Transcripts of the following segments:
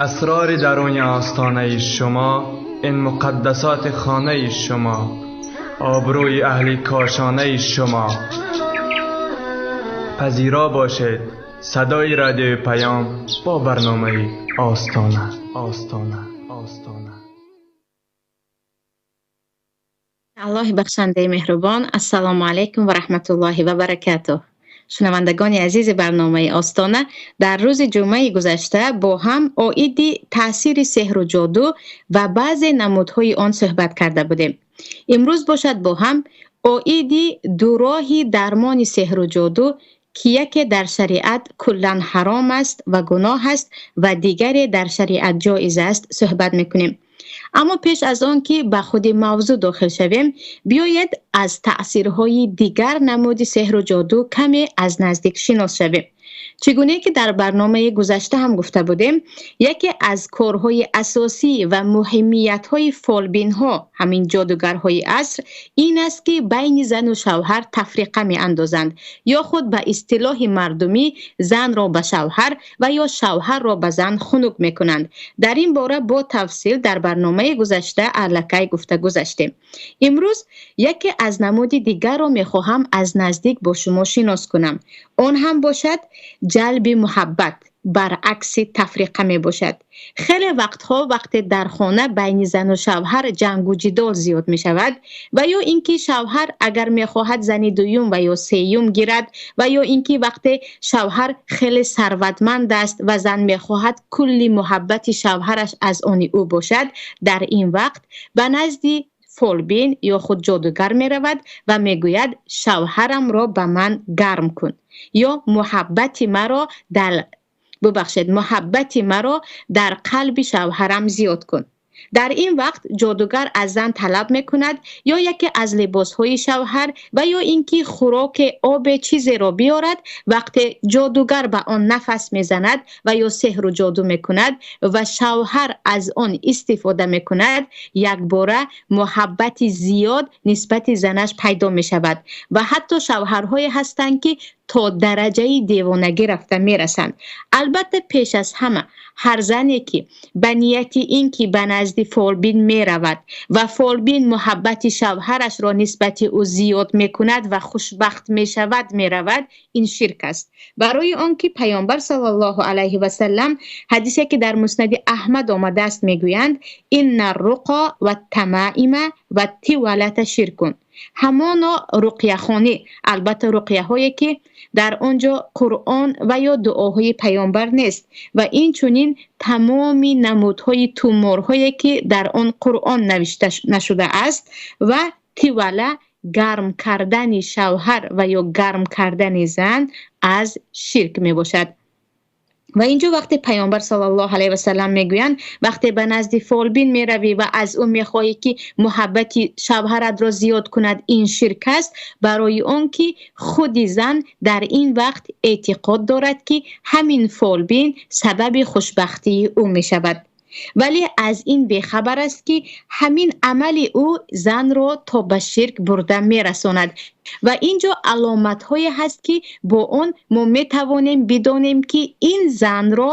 Асрори даруни остонаи шумо, ин муқаддасоти хонаи шумо, обрӯи аҳли кошонаи шумо. Пазиро бошед садои радиои Паём бо барномаи Остона, Остона, Остона. Аллоҳи бахшандаи меҳрубон. Ассалому алайкум ва раҳматуллоҳи ва баракатуҳ. Шунавандагони азизи барномаи Остона, дар рӯзи ҷумъаи гузашта бо ҳам оиди таъсири сеҳру ҷоду ва баъзе намудҳои он суҳбат карда будем. Имрӯз бошад бо ҳам оиди ду роҳи дармони сеҳру ҷоду, ки яке дар шариат куллан ҳаром аст ва гуноҳ аст ва дигаре дар шариат ҷоиз аст, суҳбат мекунем. Аммо пеш аз он ки ба худи мавзӯъ дохил шавем, биёед аз таъсирҳои дигар намуди сеҳру ҷоду каме аз наздик шинос шавем. Чигуне ки дар барномаи гузашта ҳам гуфта будем, яке аз корҳои асосӣ ва муҳимиятҳои фолбинҳо, ҳамин ҷодугарҳои аср, ин аст ки байни зану шавҳар тафриқа меандозанд ё худ ба истилоҳи мардумӣ занро ба шавҳар ва ё шавҳарро ба зан хунук мекунанд. Дар ин бора бо тафсил дар барномаи гузашта аллакай гуфта гузаштем. Имрӯз яке аз намуди дигарро мехоҳам аз наздик бо шумо шинос кунам. Он ҳам бошад ҷалби муҳаббат, баръакси тафриқа мебошад. Хеле вақтҳо вақте дар хона байни зану шавҳар ҷангу ҷидол зиёд мешавад ва ё ин ки шавҳар агар мехоҳад зани дуюм ва ё сеюм гирад ва ё ин ки вақте шавҳар хеле сарватманд аст ва зан мехоҳад кулли муҳаббати шавҳараш аз они ӯ бошад, дар ин вақт ба назди фолбин ё худ ҷодугар меравад ва мегӯяд шавҳарамро ба ман гарм кун ё муҳаббати маро дар, бубахшед, муҳаббати маро дар қалби шавҳарам зиёд кун. Дар ин вақт ҷодугар аз зан талаб мекунад ё яке аз либосҳои шавҳар ва ё ин ки хӯроке, обе, чизеро биёрад. Вақте ҷодугар ба он нафас мезанад ва ё сеҳру ҷоду мекунад ва шавҳар аз он истифода мекунад, якбора муҳаббати зиёд нисбати занаш пайдо мешавад ва ҳатто шавҳарҳое ҳастанд, ки то дараҷаи девонагӣ рафта мерасанд. Албатта, пеш аз ҳама ҳар зане ки ба нияти ин ки ба назди фолбин меравад ва фолбин муҳаббати шавҳарашро нисбати ӯ зиёд мекунад ва хушбахт мешавад меравад, ин ширк аст. Барои он ки Паёмбар саллаллоҳу алайҳи васаллам ҳадисе ки дар Муснади Аҳмад омадааст мегӯянд: инна руқо ва тамаима ва тивалата ширкун. Ҳамоно руқияхонӣ, албатта руқияҳое ки дар он ҷо Қуръон ва ё дуоҳои Паёмбар нест ва инчунин тамоми намудҳои туморҳое ки дар он Қуръон навишта нашудааст ва тивала, гарм кардани шавҳар ва ё гарм кардани зан аз ширк мебошад. Ва инҷо вақте Паёмбар саллаллоҳу алайҳи васаллам мегӯянд, вақте ба назди фолбин меравӣ ва аз ӯ мехоҳӣ ки муҳаббати шавҳаратро зиёд кунад, ин ширк аст, барои он ки худи зан дар ин вақт эътиқод дорад, ки ҳамин фолбин сабаби хушбахтии ӯ мешавад. Вале аз ин бехабар аст, ки ҳамин амали ӯ занро то ба ширк бурда мерасонад. Ва инҷо аломатҳое ҳаст, ки бо он мо метавонем бидонем, ки ин занро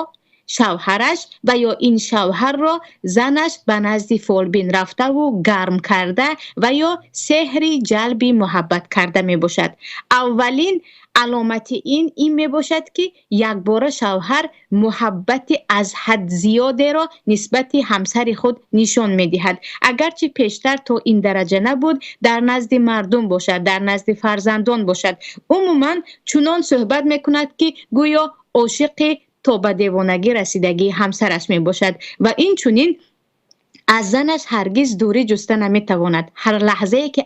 шавҳараш ва ё ин шавҳарро занаш ба назди фолбин рафтаву гарм карда ва ё сеҳри ҷалби муҳаббат карда мебошад. Аввалин аломати ин мебошад, ки якбора шавҳар муҳаббати аз ҳад зиёдеро нисбати ҳамсари худ нишон медиҳад. Агарчи пештар то ин дараҷа набуд, дар назди мардум бошад, дар назди фарзандон бошад, умуман чунон суҳбат мекунад, ки гӯё ошиқи то ба девонагӣ расидагии ҳамсараш мебошад ва инчунин аз занаш ҳаргиз дурӣ ҷуста наметавонад. Ҳар лаҳзае ки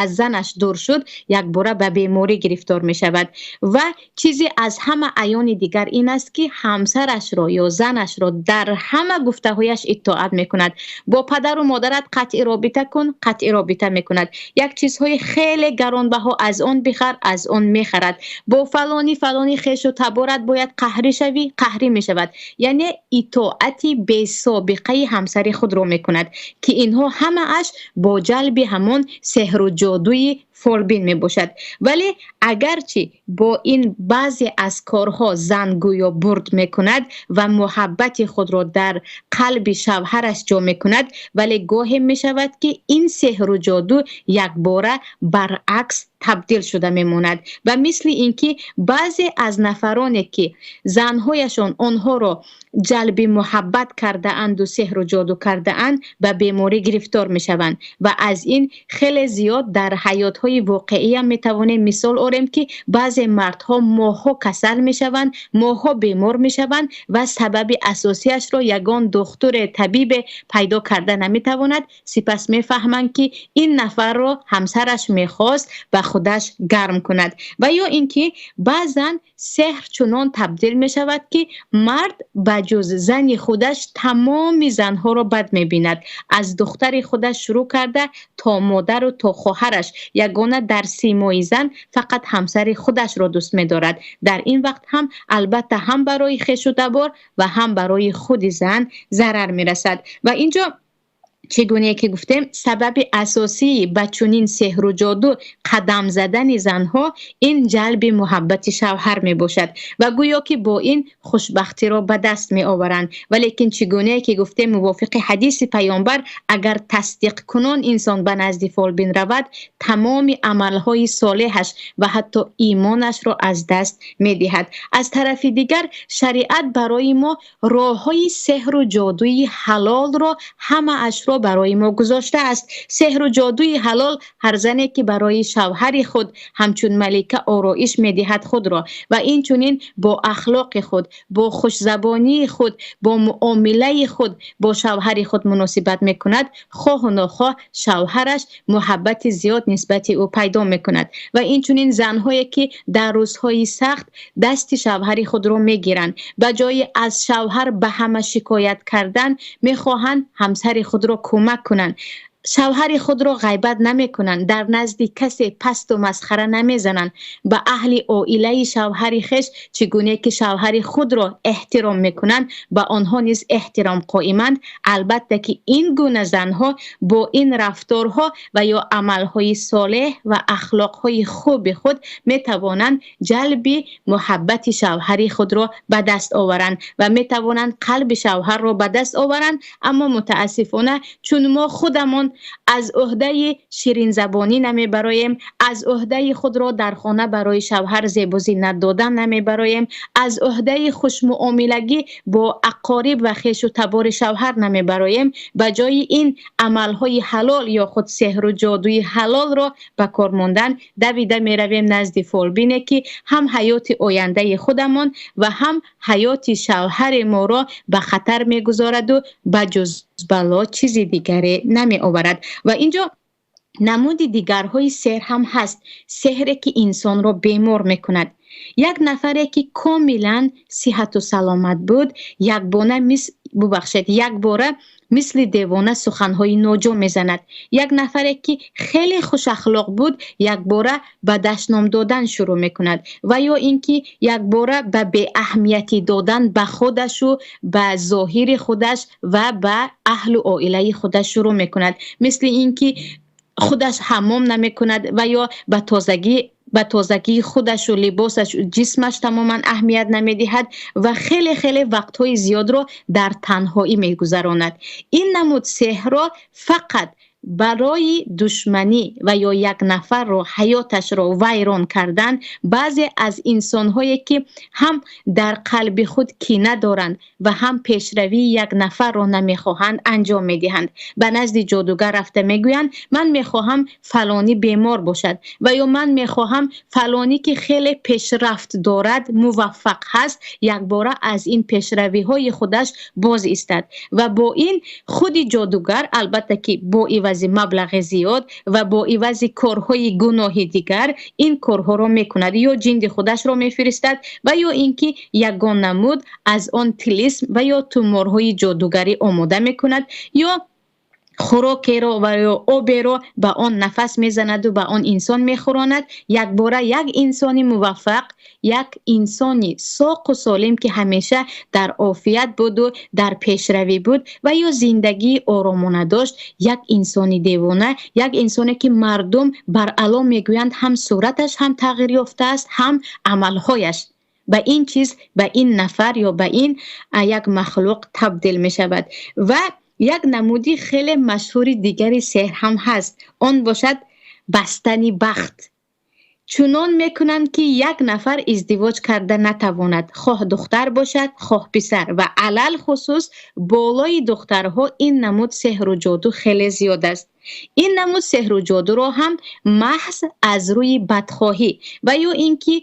аз занаш дур шуд, якбора ба беморӣ гирифтор мешавад. Ва чизе аз ҳама аёни дигар ин аст, ки ҳамсарашро ё занашро дар ҳама гуфтаҳояш итоат мекунад. Бо падару модарат қатъи робита кун, қатъи робита мекунад. Як чизҳои хеле гаронбаҳо аз он бихар, аз он мехарад. Бо фалони фалони хешу таборат бояд қаҳрӣ шавӣ, қаҳрӣ мешавад. Яъне итоати бесобиқаи ҳамсари худро мекунад, ки инҳо ҳамааш бо ҷалби ҳамон сеҳру ҷодуи Фолбин мебошад. Вале агарчи бо ин баъзе аз корҳо зан гӯё бурд мекунад ва муҳаббати худро дар қалби шавҳараш ҷо мекунад, вале гоҳе мешавад, ки ин сеҳру ҷоду якбора баръакс табдил шуда мемонад. Ва мисли ин ки баъзе аз нафароне, ки занҳояшон онҳоро ҷалби муҳаббат кардаанду сеҳру ҷоду кардаанд, ба беморӣ гирифтор мешаванд. Ва аз ин хеле зиёд дар ҳаётҳои воқеиам метавонем мисол орем, ки баъзе мардҳо моҳҳо касал мешаванд, моҳҳо бемор мешаванд ва сабаби асосиашро ягон духтуре, табибе пайдо карда наметавонад. Сипас мефаҳманд, ки ин нафарро ҳамсараш мехост ба худаш гарм кунад. Ва ё ин ки баъзан сеҳр чунон табдил мешавад, ки мард ба ҷуз зани худаш тамоми занҳоро бад мебинад, аз духтари худаш шурӯъ карда то модару то хоҳараш. Ягона дар симои зан фақат ҳамсари худашро дӯст медорад. Дар ин вақт ҳам албатта ҳам барои хешу табор ва ҳам барои худи зан зарар мерасад. Ва инҷо, чӣ гуне ки гуфтем, сабаби асосии ба чунин сеҳру ҷоду қадам задани занҳо ин ҷалби муҳаббати шавҳар мебошад ва гӯё ки бо ин хушбахтиро ба даст меоваранд. Валекин, чӣ гуне ки гуфтем, мувофиқи ҳадиси паёмбар, агар тасдиқкунон инсон ба назди фолбин равад, тамоми амалҳои солеҳаш ва ҳатто имонашро аз даст медиҳад. Аз тарафи дигар, шариат барои мо роҳҳои сеҳру ҷодуи ҳалолро ҳамаашро барои мо гузоштааст. Сеҳру ҷодуи ҳалол: ҳар зане ки барои шавҳари худ ҳамчун малика ороиш медиҳад худро ва инчунин бо ахлоқи худ, бо хушзабонии худ, бо муомилаи худ бо шавҳари худ муносибат мекунад, хоҳу нохоҳ шавҳараш муҳаббати зиёд нисбати ӯ пайдо мекунад. Ва инчунин занҳое ки дар рӯзҳои сахт дасти шавҳари худро мегиранд, ба ҷои аз шавҳар ба ҳама шикоят кардан, мехоҳанд ҳамсари худро кӯмак кунанд, шавҳари худро ғайбат намекунанд, дар назди касе пасту масхара намезананд, ба аҳли оилаи шавҳари хеш чӣ гуне ки шавҳари худро эҳтиром мекунанд, ба онҳо низ эҳтиром қоиманд. Албатта ки ин гуна занҳо бо ин рафторҳо ва ё амалҳои солеҳ ва ахлоқҳои хуби худ метавонанд ҷалби муҳаббати шавҳари худро ба даст оваранд ва метавонанд қалби шавҳарро ба даст оваранд. Аммо мутаассифона, чун мо худамон аз ӯҳдаи ширинзабонӣ намебароем, аз ӯҳдаи худро дар хона барои шавҳар зебу зинат додан намебароем, аз ӯҳдаи хушмуомилагӣ бо ақориб ва хешу табори шавҳар намебароем, ба ҷои ин амалҳои ҳалол ё худ сеҳру ҷодуи ҳалолро ба кор мондан, давида меравем назди фолбине, ки ҳам ҳаёти ояндаи худамон ва ҳам ҳаёти шавҳари моро ба хатар мегузораду ба ҷуз бало чизи дигаре намеоварад. Ва инҷо намуди дигарҳои сеҳр ҳам ҳаст, сеҳре ки инсонро бемор мекунад. Як нафаре ки комилан сиҳату саломат буд, якбона мис, бубахшед, якбора мисли девона суханҳои ноҷо мезанад. Як нафаре ки хеле хушахлоқ буд, якбора ба дашном додан шурӯъ мекунад ва ё ин ки якбора ба беаҳамиятӣ додан ба худашу ба зоҳири худаш ва ба аҳлу оилаи худаш шурӯъ мекунад, мисли ин ки худаш ҳаммом намекунад ва ё ба тозагии худашу либосашу ҷисмаш тамоман аҳамият намедиҳад ва хеле хеле вақтҳои зиёдро дар танҳоӣ мегузаронад. Ин намуд сеҳрро фақат барои душманӣ ва ё як нафарро ҳаёташро вайрон кардан баъзе аз инсонҳое ки ҳам дар қалби худ кина доранд ва ҳам пешравии як нафарро намехоҳанд, анҷом медиҳанд. Ба назди ҷодугар рафта мегӯянд: «Ман мехоҳам фалонӣ бемор бошад» ва ё «Ман мехоҳам фалонӣ, ки хеле пешрафт дорад, муваффақ ҳаст, якбора аз ин пешравиҳои худаш боз истад». Ва бо ин худи ҷодугар, албатта ки бо ивази маблағи зиёд ва бо ивази корҳои гуноҳи дигар, ин корҳоро мекунад: ё ҷинди худашро мефиристад ва ё ин ки ягон намуд аз он тилисм ва ё туморҳои ҷодугарӣ омода мекунад, ё хӯрокеро ва ё оберо ба он нафас мезанаду ба он инсон мехӯронад. Якбора як инсони муваффақ, як инсони соқу солим, ки ҳамеша дар офият буду дар пешравӣ буд ва ё зиндагии оромона дошт, як инсони девона, як инсоне ки мардум баръало мегӯянд, ҳам сураташ ҳам тағйир ёфтааст, ҳам амалҳояш, ба ин чиз, ба ин нафар ё ба ин як махлуқ табдил мешавад. Ва як намуди хеле машҳури дигари сеҳр ҳам ҳаст, он бошад бастани бахт. Чунон мекунанд, ки як нафар издивоҷ карда натавонад, хоҳ духтар бошад, хоҳ писар, ва алалхусус болои духтарҳо ин намуд сеҳру ҷоду хеле зиёд аст. Ин намуд сеҳру ҷодуро ҳам маҳз аз рӯи бадхоҳӣ ва ё ин ки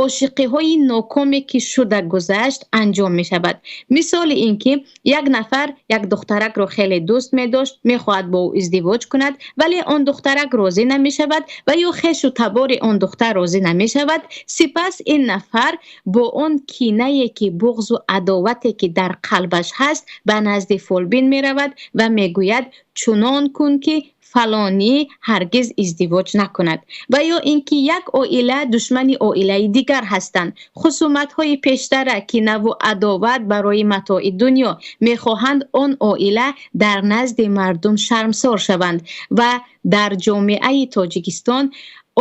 ошиқиҳои нокоме ки шуда гузашт анҷом мешавад. Мисоли ин ки як нафар як духтаракро хеле дӯст медошт, мехоҳад бо ӯ издивоҷ кунад, вале он духтарак розӣ намешавад ва ё хешу табори он духтар розӣ намешавад. Сипас ин нафар бо он кинае ки буғзу адовате ки дар қалбаш ҳаст ба назди фолбин меравад ва мегӯяд: чунон кун, ки фалонӣ ҳаргиз издивоҷ накунад. Ва ё ин ки як оила душмани оилаи дигар ҳастанд, хусуматҳои пештара, кинаву адоват барои матои дунё, мехоҳанд он оила дар назди мардум шармсор шаванд. Ва дар ҷомеаи Тоҷикистон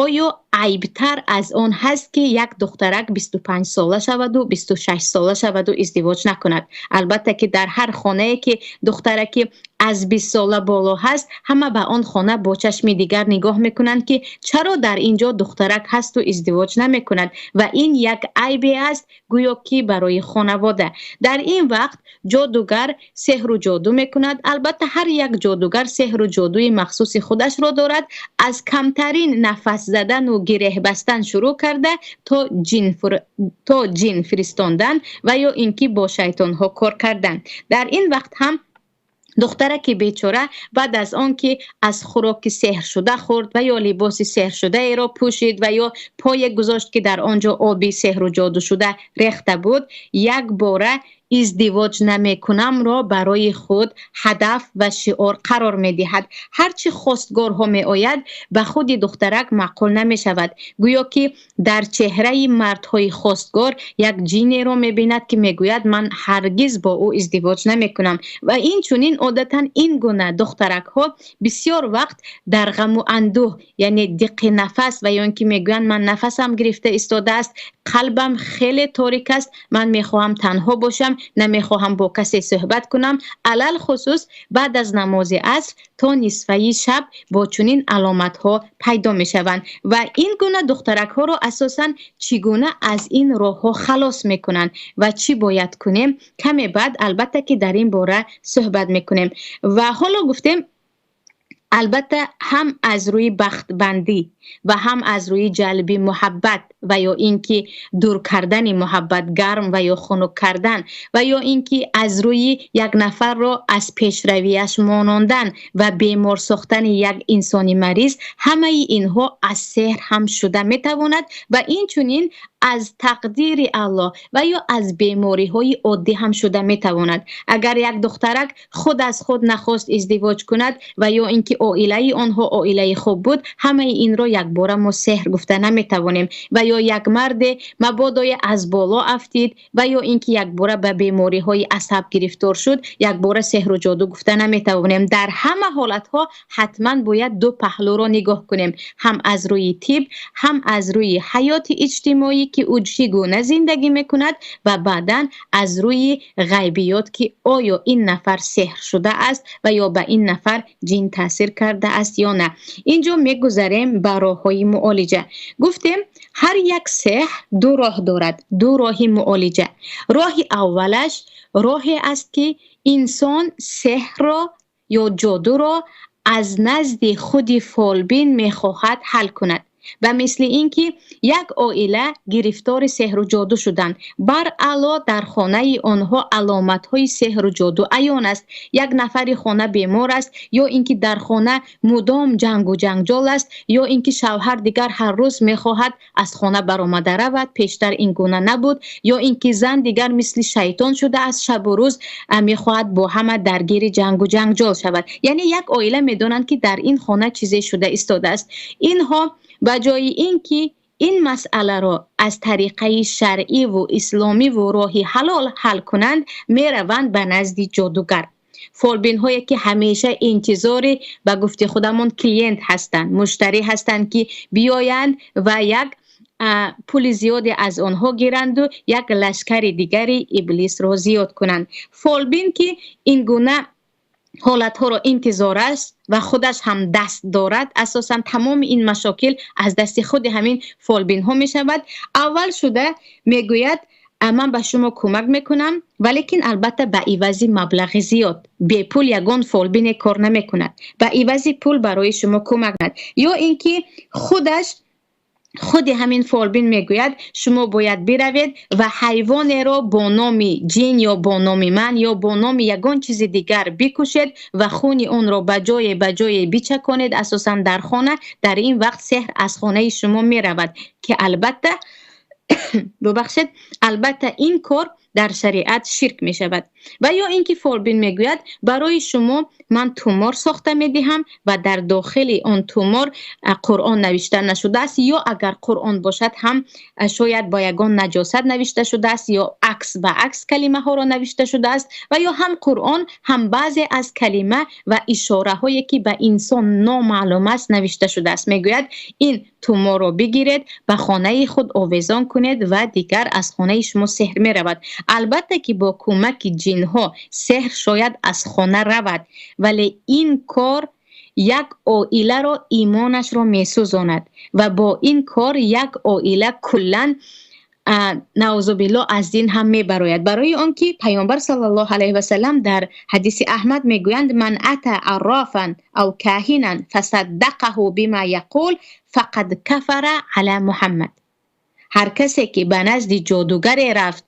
оё айбтар аз он ҳаст, ки як духтарак 25 сола шаваду 26 сола шаваду издивоҷ накунад? Албатта ки дар ҳар хонае ки духтараки аз 20 сола боло ҳаст, ҳама ба он хона бо чашми дигар нигоҳ мекунанд, ки чаро дар ин ҷо духтарак ҳасту издивоҷ намекунад, ва ин як айбе аст гӯё ки барои хонавода. Дар ин вақт ҷодугар сеҳру ҷоду мекунад. Албатта, ҳар як ҷодугар сеҳру ҷодуи махсуси худашро дорад, аз камтарин нафас задану гиреҳ бастан шурӯъ карда то ҷин фиристондан ва ё ин ки бо шайтонҳо кор кардан. Дар ин вақт ҳам духтараки бечора баъд аз он ки аз хӯроки сеҳршуда хӯрд ва ё либоси сеҳршудаеро пӯшид ва ё пое гузошт, ки дар он ҷо оби сеҳру ҷодушуда рехта буд, якбора издивоҷ намекунамро барои худ ҳадаф ва шиор қарор медиҳад. Ҳарчи хостгорҳо меояд, ба худи духтарак маъқул намешавад, гӯё ки дар чеҳраи мардҳои хостгор як ҷинеро мебинад, ки мегӯяд: ман ҳаргиз бо ӯ издивоҷ намекунам. Ва инчунин одатан ин гуна духтаракҳо бисёр вақт дар ғаму андӯҳ, яъне диққи нафас, ва ё ин ки мегӯянд: ман нафасам гирифта истодааст, қалбам хеле торик аст, ман мехоҳам танҳо бошам, намехоҳам бо касе суҳбат кунам. Алалхусус баъд аз намози аср то нисфаи шаб бо чунин аломатҳо пайдо мешаванд. Ва ин гуна духтаракҳоро асосан чӣ гуна аз ин роҳҳо халос мекунанд ва чӣ бояд кунем, каме баъд албатта ки дар ин бора суҳбат мекунем. Ва ҳоло гуфтем, албатта, ҳам аз рӯи бахтбандӣ ва ҳам аз рӯи ҷалби муҳаббат ва ё ин ки дур кардани муҳаббат, гарм ва ё хунук кардан, ва ё ин ки аз рӯи як нафарро аз пешравиаш монондан ва бемор сохтани як инсони мариз, ҳамаи инҳо аз сеҳр ҳам шуда метавонад ва инчунин аз тақдири Аллоҳ ва ё аз бемориҳои оддӣ ҳам шуда метавонад. Агар як духтарак худ аз худ нахост издивоҷ кунад ва ё ин ки оилаи онҳо оилаи хуб буд, ҳамаи инро якбора мо сеҳр гуфта наметавонем. Ва ё як марде мабодое аз боло афтид ва ё ин ки якбора ба бемориҳои асаб гирифтор шуд, якбора сеҳру ҷоду гуфта наметавонем. Дар ҳама ҳолатҳо ҳатман бояд ду паҳлӯро нигоҳ кунем, ҳам аз рӯи тиб, ҳам аз рӯи ҳаёти иҷтимоӣ, ки ӯ чӣ гуна зиндагӣ мекунад, ва баъдан аз рӯи ғайбиёт, ки оё ин нафар сеҳр шудааст ва ё ба ин нафар ҷин таъсир кардааст ё на. Инҷо мегузарем ба роҳҳои муолиҷа. Гуфтем, ҳар як сеҳр ду роҳ дорад, ду роҳи муолиҷа. Роҳи аввалаш роҳе аст, ки инсон сеҳрро ё ҷодуро аз назди худи фолбин мехоҳад ҳал кунад. Ба мисли ин ки як оила гирифтори сеҳру ҷоду шуданд, баръало дар хонаи онҳо аломатҳои сеҳру ҷоду аён аст, як нафари хона бемор аст, ё ин ки дар хона мудом ҷангу ҷанҷол аст, ё ин ки шавҳар дигар ҳар рӯз мехоҳад аз хона баромада равад, пештар ин гуна набуд, ё ин ки зан дигар мисли шайтон шуда аз шабу рӯз мехоҳад бо ҳама даргири ҷангу ҷанҷол шавад. Яъне як оила медонанд, ки дар ин хона чизе шуда истодааст. Инҳо ба ҷои ин ки ин масъаларо аз тариқаи шаръӣ ва исломӣ ва роҳи ҳалол ҳал кунанд, мераванд ба назди ҷодугар. Фолбинҳое ки ҳамеша интизори ба гуфти худамон клиент ҳастанд, муштарӣ ҳастанд, ки биёянд ва як пули зиёде аз онҳо гиранду як лашкари дигари иблисро зиёд кунанд. Фолбин ки ин гуна ҳолатҳоро интизор аст ва худаш ҳам даст дорад, асосан тамоми ин машокил аз дасти худи ҳамин фолбинҳо мешавад. Аввал шуда мегӯяд: ман ба шумо кӯмак мекунам, валекин албатта ба ивази маблағи зиёд. Бепул ягон фолбине кор намекунад, ба ивази пул барои шумо кӯмак кунад. Ё ин ки худаш худи ҳамин фолбин мегӯяд: шумо бояд биравед ва ҳайвонеро бо номи ҷин ё бо номи ман ё бо номи ягон чизи дигар бикушед ва хуни онро ба ҷое ба ҷое бичаконед, асосан дар хона. Дар ин вақт сеҳр аз хонаи шумо меравад, ки албатта, бубахшед, албатта ин кор дар шариат ширк мешавад. Ва ё ин ки фолбин мегӯяд: барои шумо ман тумор сохта медиҳам ва дар дохили он тумор Қуръон навишта нашудааст, ё агар Қуръон бошад ҳам шояд бо ягон наҷосат навишта шудааст, ё акс ба акс калимаҳоро навишта шудааст, ва ё ҳам Қуръон, ҳам баъзе аз калима ва ишораҳое ки ба инсон номаълум аст навишта шудааст. Мегӯяд: ин туморро бигиред, ба хонаи худ овезон кунед ва дигар аз хонаи шумо сеҳр меравад. Албатта ки бо кӯмаки ҷинҳо сеҳр шояд аз хона равад, вале ин кор як оиларо имонашро месӯзонад ва бо ин кор як оила куллан, наъузубиллоҳ, аз дин ҳам мебарояд. Барои он ки паёмбар саллаллоҳу алайҳи васаллам дар ҳадиси Аҳмад мегӯянд: ман ата аррофан ав каҳинан фасаддақаҳу бима яқул фақад кафара ала Муҳаммад. Ҳар касе ки ба назди ҷодугаре рафт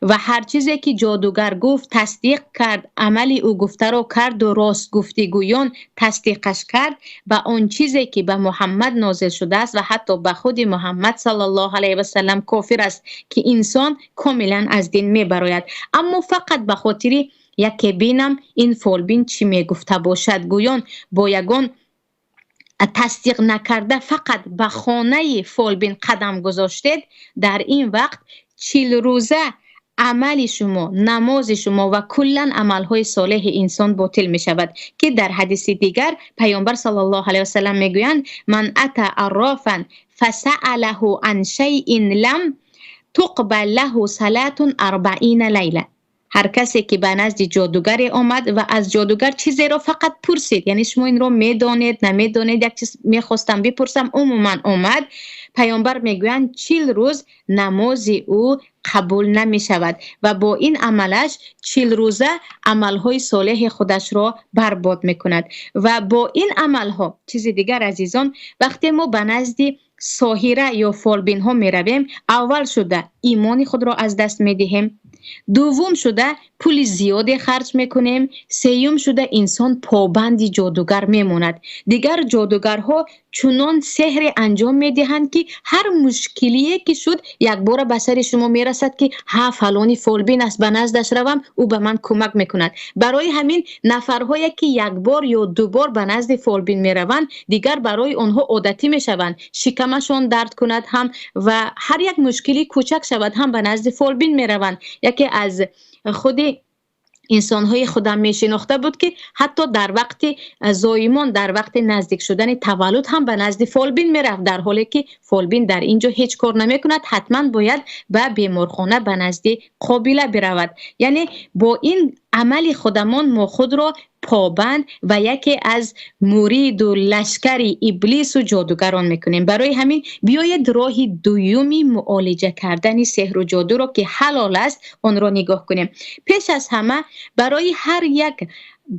ва ҳар чизе ки ҷодугар гуфт тасдиқ кард, амали ӯ гуфтаро карду ростгуфтигӯён тасдиқаш кард, ба он чизе ки ба Муҳаммад нозил шудааст ва ҳатто ба худи Муҳаммад саллаллоҳу алайҳи васаллам кофир аст, ки инсон комилан аз дин мебарояд. Аммо фақат ба хотири яке бинам ин фолбин чӣ мегуфта бошад, гӯён бо ягон тасдиқ накарда фақат ба хонаи фолбин қадам гузоштед, дар ин вақт 40 рӯза амали шумо, намози шумо ва куллан амалҳои солеҳи инсон ботил мешавад. Ки дар ҳадиси дигар паёмбар саллаллоҳу алайҳи васаллам мегӯянд: ман ата аррофан фасаалаҳу ан шайин лам туқбал лаҳу салатун арбаина лайла. Ҳар касе ки ба назди ҷодугаре омад ва аз ҷодугар чизеро фақат пурсид, яъне шумо инро медонед, намедонед, як чиз мехостам бипурсам, умуман омад, паёмбар мегӯянд 40 рӯз намози ӯ қабул намешавад ва бо ин амалаш 40 рӯза амалҳои солеҳи худашро барбод мекунад. Ва бо ин амалҳо чизи дигар, азизон, вақте мо ба назди соҳира ё фолбинҳо меравем, аввал шуда имони худро аз даст медиҳем, дуввум шуда пули зиёде харҷ мекунем, сеюм шуда инсон побанди ҷодугар мемонад. Дигар ҷодугарҳо чунон сеҳре анҷом медиҳанд, ки ҳар мушкилие ки шуд якбора ба сари шумо мерасад, ки ҳа, фалони фолбин аст, ба наздаш равам, ӯ ба ман кӯмак мекунад. Барои ҳамин нафарҳое ки як бор ё ду бор ба назди фолбин мераванд, дигар барои онҳо одатӣ мешаванд. Шикамашон дард кунад ҳам ва ҳар як мушкили кӯчак шавад ҳам ба назди фолбин мераванд. Яке аз худи инсонҳои худам мешинохта буд, ки ҳатто дар вақти зоимон, дар вақти наздик шудани таваллуд ҳам ба назди фолбин мерафт, дар ҳоле ки фолбин дар ин ҷо ҳеҷ кор намекунад, ҳатман бояд ба беморхона ба назди қобила биравад. Яъне бо ин амали худамон мо худро побанд ва яке аз муриду лашкари иблису ҷодугарон мекунем. Барои ҳамин биёед роҳи дуюми муолиҷа кардани сеҳру ҷодуро, ки ҳалол аст, онро нигоҳ кунем. Пеш аз ҳама барои ҳар як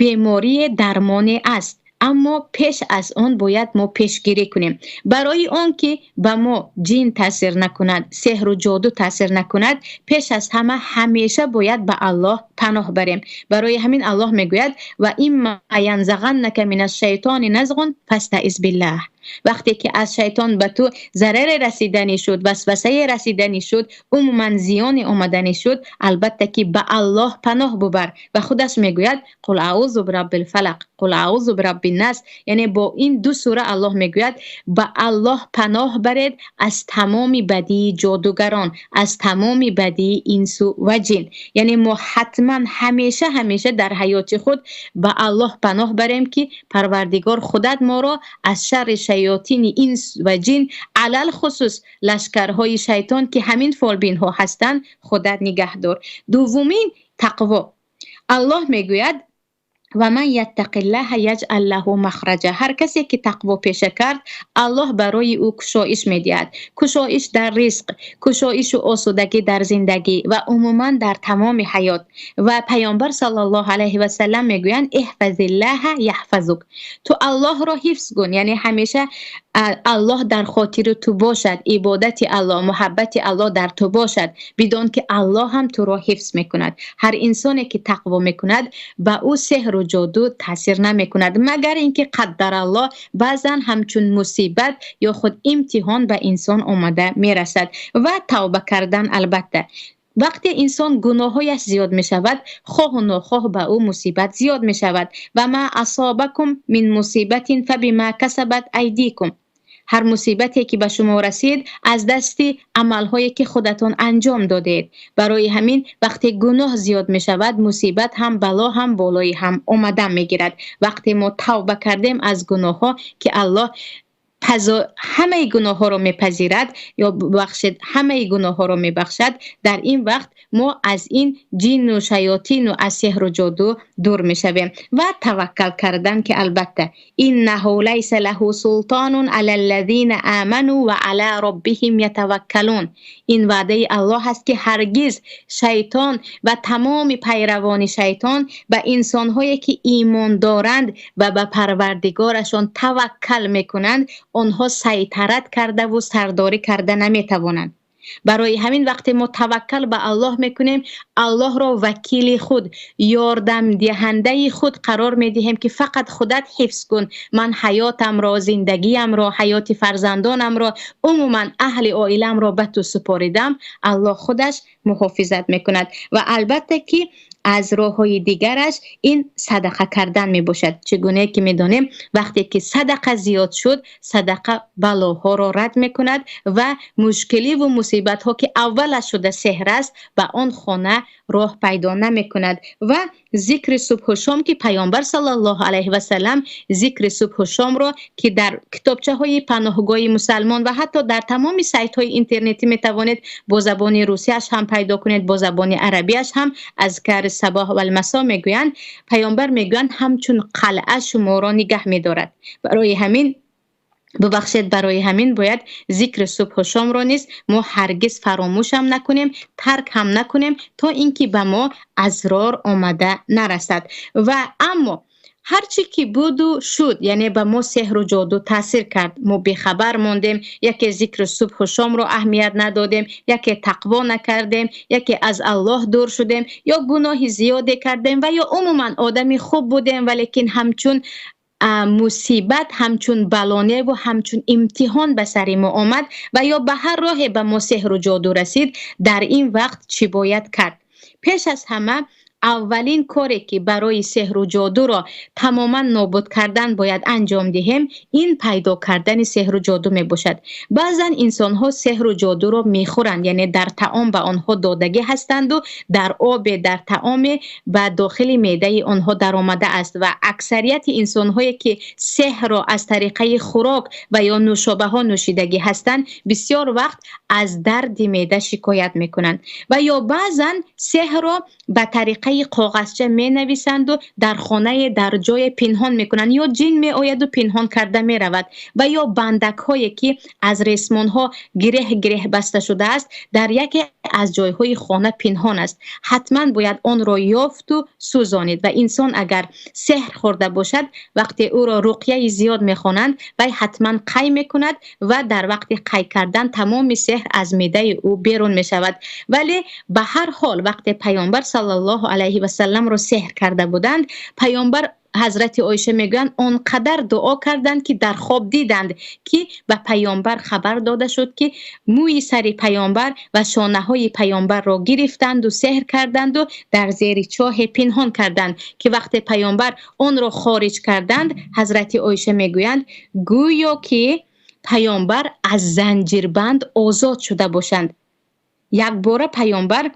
беморие дармоне аст, аммо пеш аз он бояд мо пешгирӣ кунем. Барои он ки ба мо ҷин таъсир накунад, сеҳру ҷоду таъсир накунад, пеш аз ҳама ҳамеша бояд ба Аллоҳ паноҳ барем. Барои ҳамин Аллоҳ мегӯяд: ва имма янзағаннака минаш шайтони назғун фастаиз биллаҳ. Вақте ки аз шайтон ба ту зараре расиданӣ шуд, васвасае расиданӣ шуд, умуман зиёне омаданӣ шуд, албатта ки ба Аллоҳ паноҳ бубар. Ва худаш мегӯяд: қул аъузу бираббил фалақ, қул аъузу бираббин нас. Яъне бо ин ду сура Аллоҳ мегӯяд: ба Аллоҳ паноҳ баред аз тамоми бадии ҷодугарон, аз тамоми бадии инсу ва ҷин. Яъне мо ҳатман ҳамеша ҳамеша дар ҳаёти худ ба Аллоҳ паноҳ барем, ки Парвардигор худат моро аз шарри шаётини инс ва ҷин, алалхусус лашкарҳои шайтон, ки ҳамин фолбинҳо ҳастанд, худат нигаҳдор. Дуввумин тақво. Аллоҳ мегӯяд: ва ман яттақиллаҳа яҷъал лаҳу махраҷа. Ҳар касе ки тақво пеша кард, Аллоҳ барои ӯ кушоиш медиҳад. Кушоиш дар ризқ, кушоишу осудагӣ дар зиндагӣ ва умуман дар тамоми ҳаёт. Ва Паёмбар саллаллоҳу алайҳи васаллам мегӯянд: иҳфазиллаҳа яҳфазук. Ту Аллоҳро ҳифз кун, яъне ҳамеша Аллоҳ дар хотири ту бошад, ибодати Аллоҳ, муҳаббати Аллоҳ дар ту бошад. Бидон ки Аллоҳ ҳам туро ҳифз мекунад. Ҳар инсоне ки тақво мекунад, ба ӯ сеҳру ҷоду таъсир намекунад, магар инки қаддар Аллоҳ баъзан ҳамчун мусибат ё худ имтиҳон ба инсон омада мерасад. Ва тавба кардан, албатта вақте инсон гуноҳҳояш зиёд мешавад, хоҳу нохоҳ ба ӯ мусибат зиёд мешавад. Ва ма асобакум мин мусибатин фабима касабат айдикум. Ҳар мусибате ки ба шумо расид, аз дасти амалҳое ки худатон анҷом додед. Барои ҳамин вақте гуноҳ зиёд мешавад, мусибат ҳам, бало ҳам болои ҳам омада мегирад. Вақте мо тавба кардем аз гуноҳҳо, ки Аллоҳ ҳамаи гуноҳҳоро мепазирад, ё бубахшед, ҳамаи гуноҳҳоро мебахшад, дар ин вақт мо аз ин ҷину шаётину аз сеҳру ҷоду дур мешавем. Ва таваккал кардан, ки албатта иннаҳу лайса лаҳу султонун алаллазина аману ва ала роббиҳим ятаваккалун. Ин ваъдаи Аллоҳ аст, ки ҳаргиз шайтон ва тамоми пайравони шайтон ба инсонҳое ки имон доранд ва ба Парвардигорашон таваккал мекунанд, онҳо сайтарат кардаву сардорӣ карда наметавонанд. Барои ҳамин вақте мо таваккал ба Аллоҳ мекунем, Аллоҳро вакили худ, ёрдамдиҳандаи худ қарор медиҳем, ки фақат худат ҳифз кун. Ман ҳаётамро, зиндагиямро, ҳаёти фарзандонамро, умуман аҳли оиламро ба ту супоридам. Аллоҳ худаш муҳофизат мекунад. Ва албатта ки аз роҳҳои дигараш ин садақа кардан мебошад. Чигуна ки медонем, вақте ки садақа зиёд шуд, садақа балоҳоро рад мекунад ва мушкиливу мусибатҳо, ки аввалаш шуда сеҳр аст, ба он хона роҳ пайдо намекунад. Ва зикри субҳу шом, ки Паёмбар саллаллоҳу алайҳи васаллам зикри субҳу шомро, ки дар китобчаҳои паноҳгоҳи мусалмон ва ҳатто дар тамоми сайтҳои интернетӣ метавонед бо забони русияш ҳам пайдо кунед, бо забони арабияш ҳам, азкари сабоҳ валмасо мегӯянд, Паёмбар мегӯянд, ҳамчун қалъа шуморо нигаҳ медорад. Барои ҳамин, бубахшед, барои ҳамин бояд зикри субҳу шомро низ мо ҳаргиз фаромӯш ҳам накунем, тарк ҳам накунем, то инки ба мо азрор омада нарасад. Ва аммо ҳарчи ки буду шуд, яъне ба мо сеҳру ҷоду таъсир кард, мо бехабар мондем, яке зикри субҳу шомро аҳамият надодем, яке тақво накардем, яке аз Аллоҳ дур шудем, ё гуноҳи зиёде кардем, ва ё умуман одами хуб будем, валекин ҳамчун мусибат, ҳамчун балоневу ҳамчун имтиҳон ба сари мо омад, ва ё ба ҳар роҳе ба мо сеҳру ҷоду расид, дар ин вақт чӣ бояд кард? Пеш аз ҳама аввалин коре ки барои сеҳру ҷодуро тамоман нобуд кардан бояд анҷом диҳем, ин пайдо кардани сеҳру ҷоду мебошад. Баъзан инсонҳо сеҳру ҷодуро мехӯранд, яъне дар таом ба онҳо додагӣ ҳастанду дар обе, дар таоме ба дохили меъдаи онҳо даромада аст. Ва аксарияти инсонҳое ки сеҳрро аз тариқаи хӯрок ва ё нӯшобаҳо нӯшидагӣ ҳастанд, бисёр вақт аз дарди меъда шикоят мекунанд. Ва ё баъзан сеҳрро ба тариқаи коғазча менависанду дар хонае, дар ҷое пинҳон мекунанд, ё ҷин меояду пинҳон карда меравад, ва ё бандакҳое ки аз ресмонҳо гиреҳ гиреҳ баста шудааст, дар яке аз ҷойҳои хона пинҳон аст. Ҳатман бояд онро ёфту сӯзонид. Ва инсон агар сеҳр хӯрда бошад, вақте ӯро руқияи зиёд мехонанд, вай ҳатман қай мекунад ва дар вақти қай кардан тамоми сеҳр аз меъдаи ӯ берун мешавад. Вале ба ҳар ҳол вақте Паёмбар саллаллоҳу алайҳи васалламро сеҳр карда буданд, Паёмбар Ҳазрати Оиша мегӯянд, он қадар дуо карданд, ки дар хоб диданд, ки ба паёмбар хабар дода шуд, ки мӯи сари паёмбар ва шонаҳои паёмбарро гирифтанд ва сеҳр карданд ва дар зери чоҳе пинҳон карданд, ки вақте паёмбар онро хориҷ карданд, Ҳазрати Оиша мегӯянд, гӯё ки паёмбар аз занҷирбанд озод шуда бошанд. Якбора паёмбар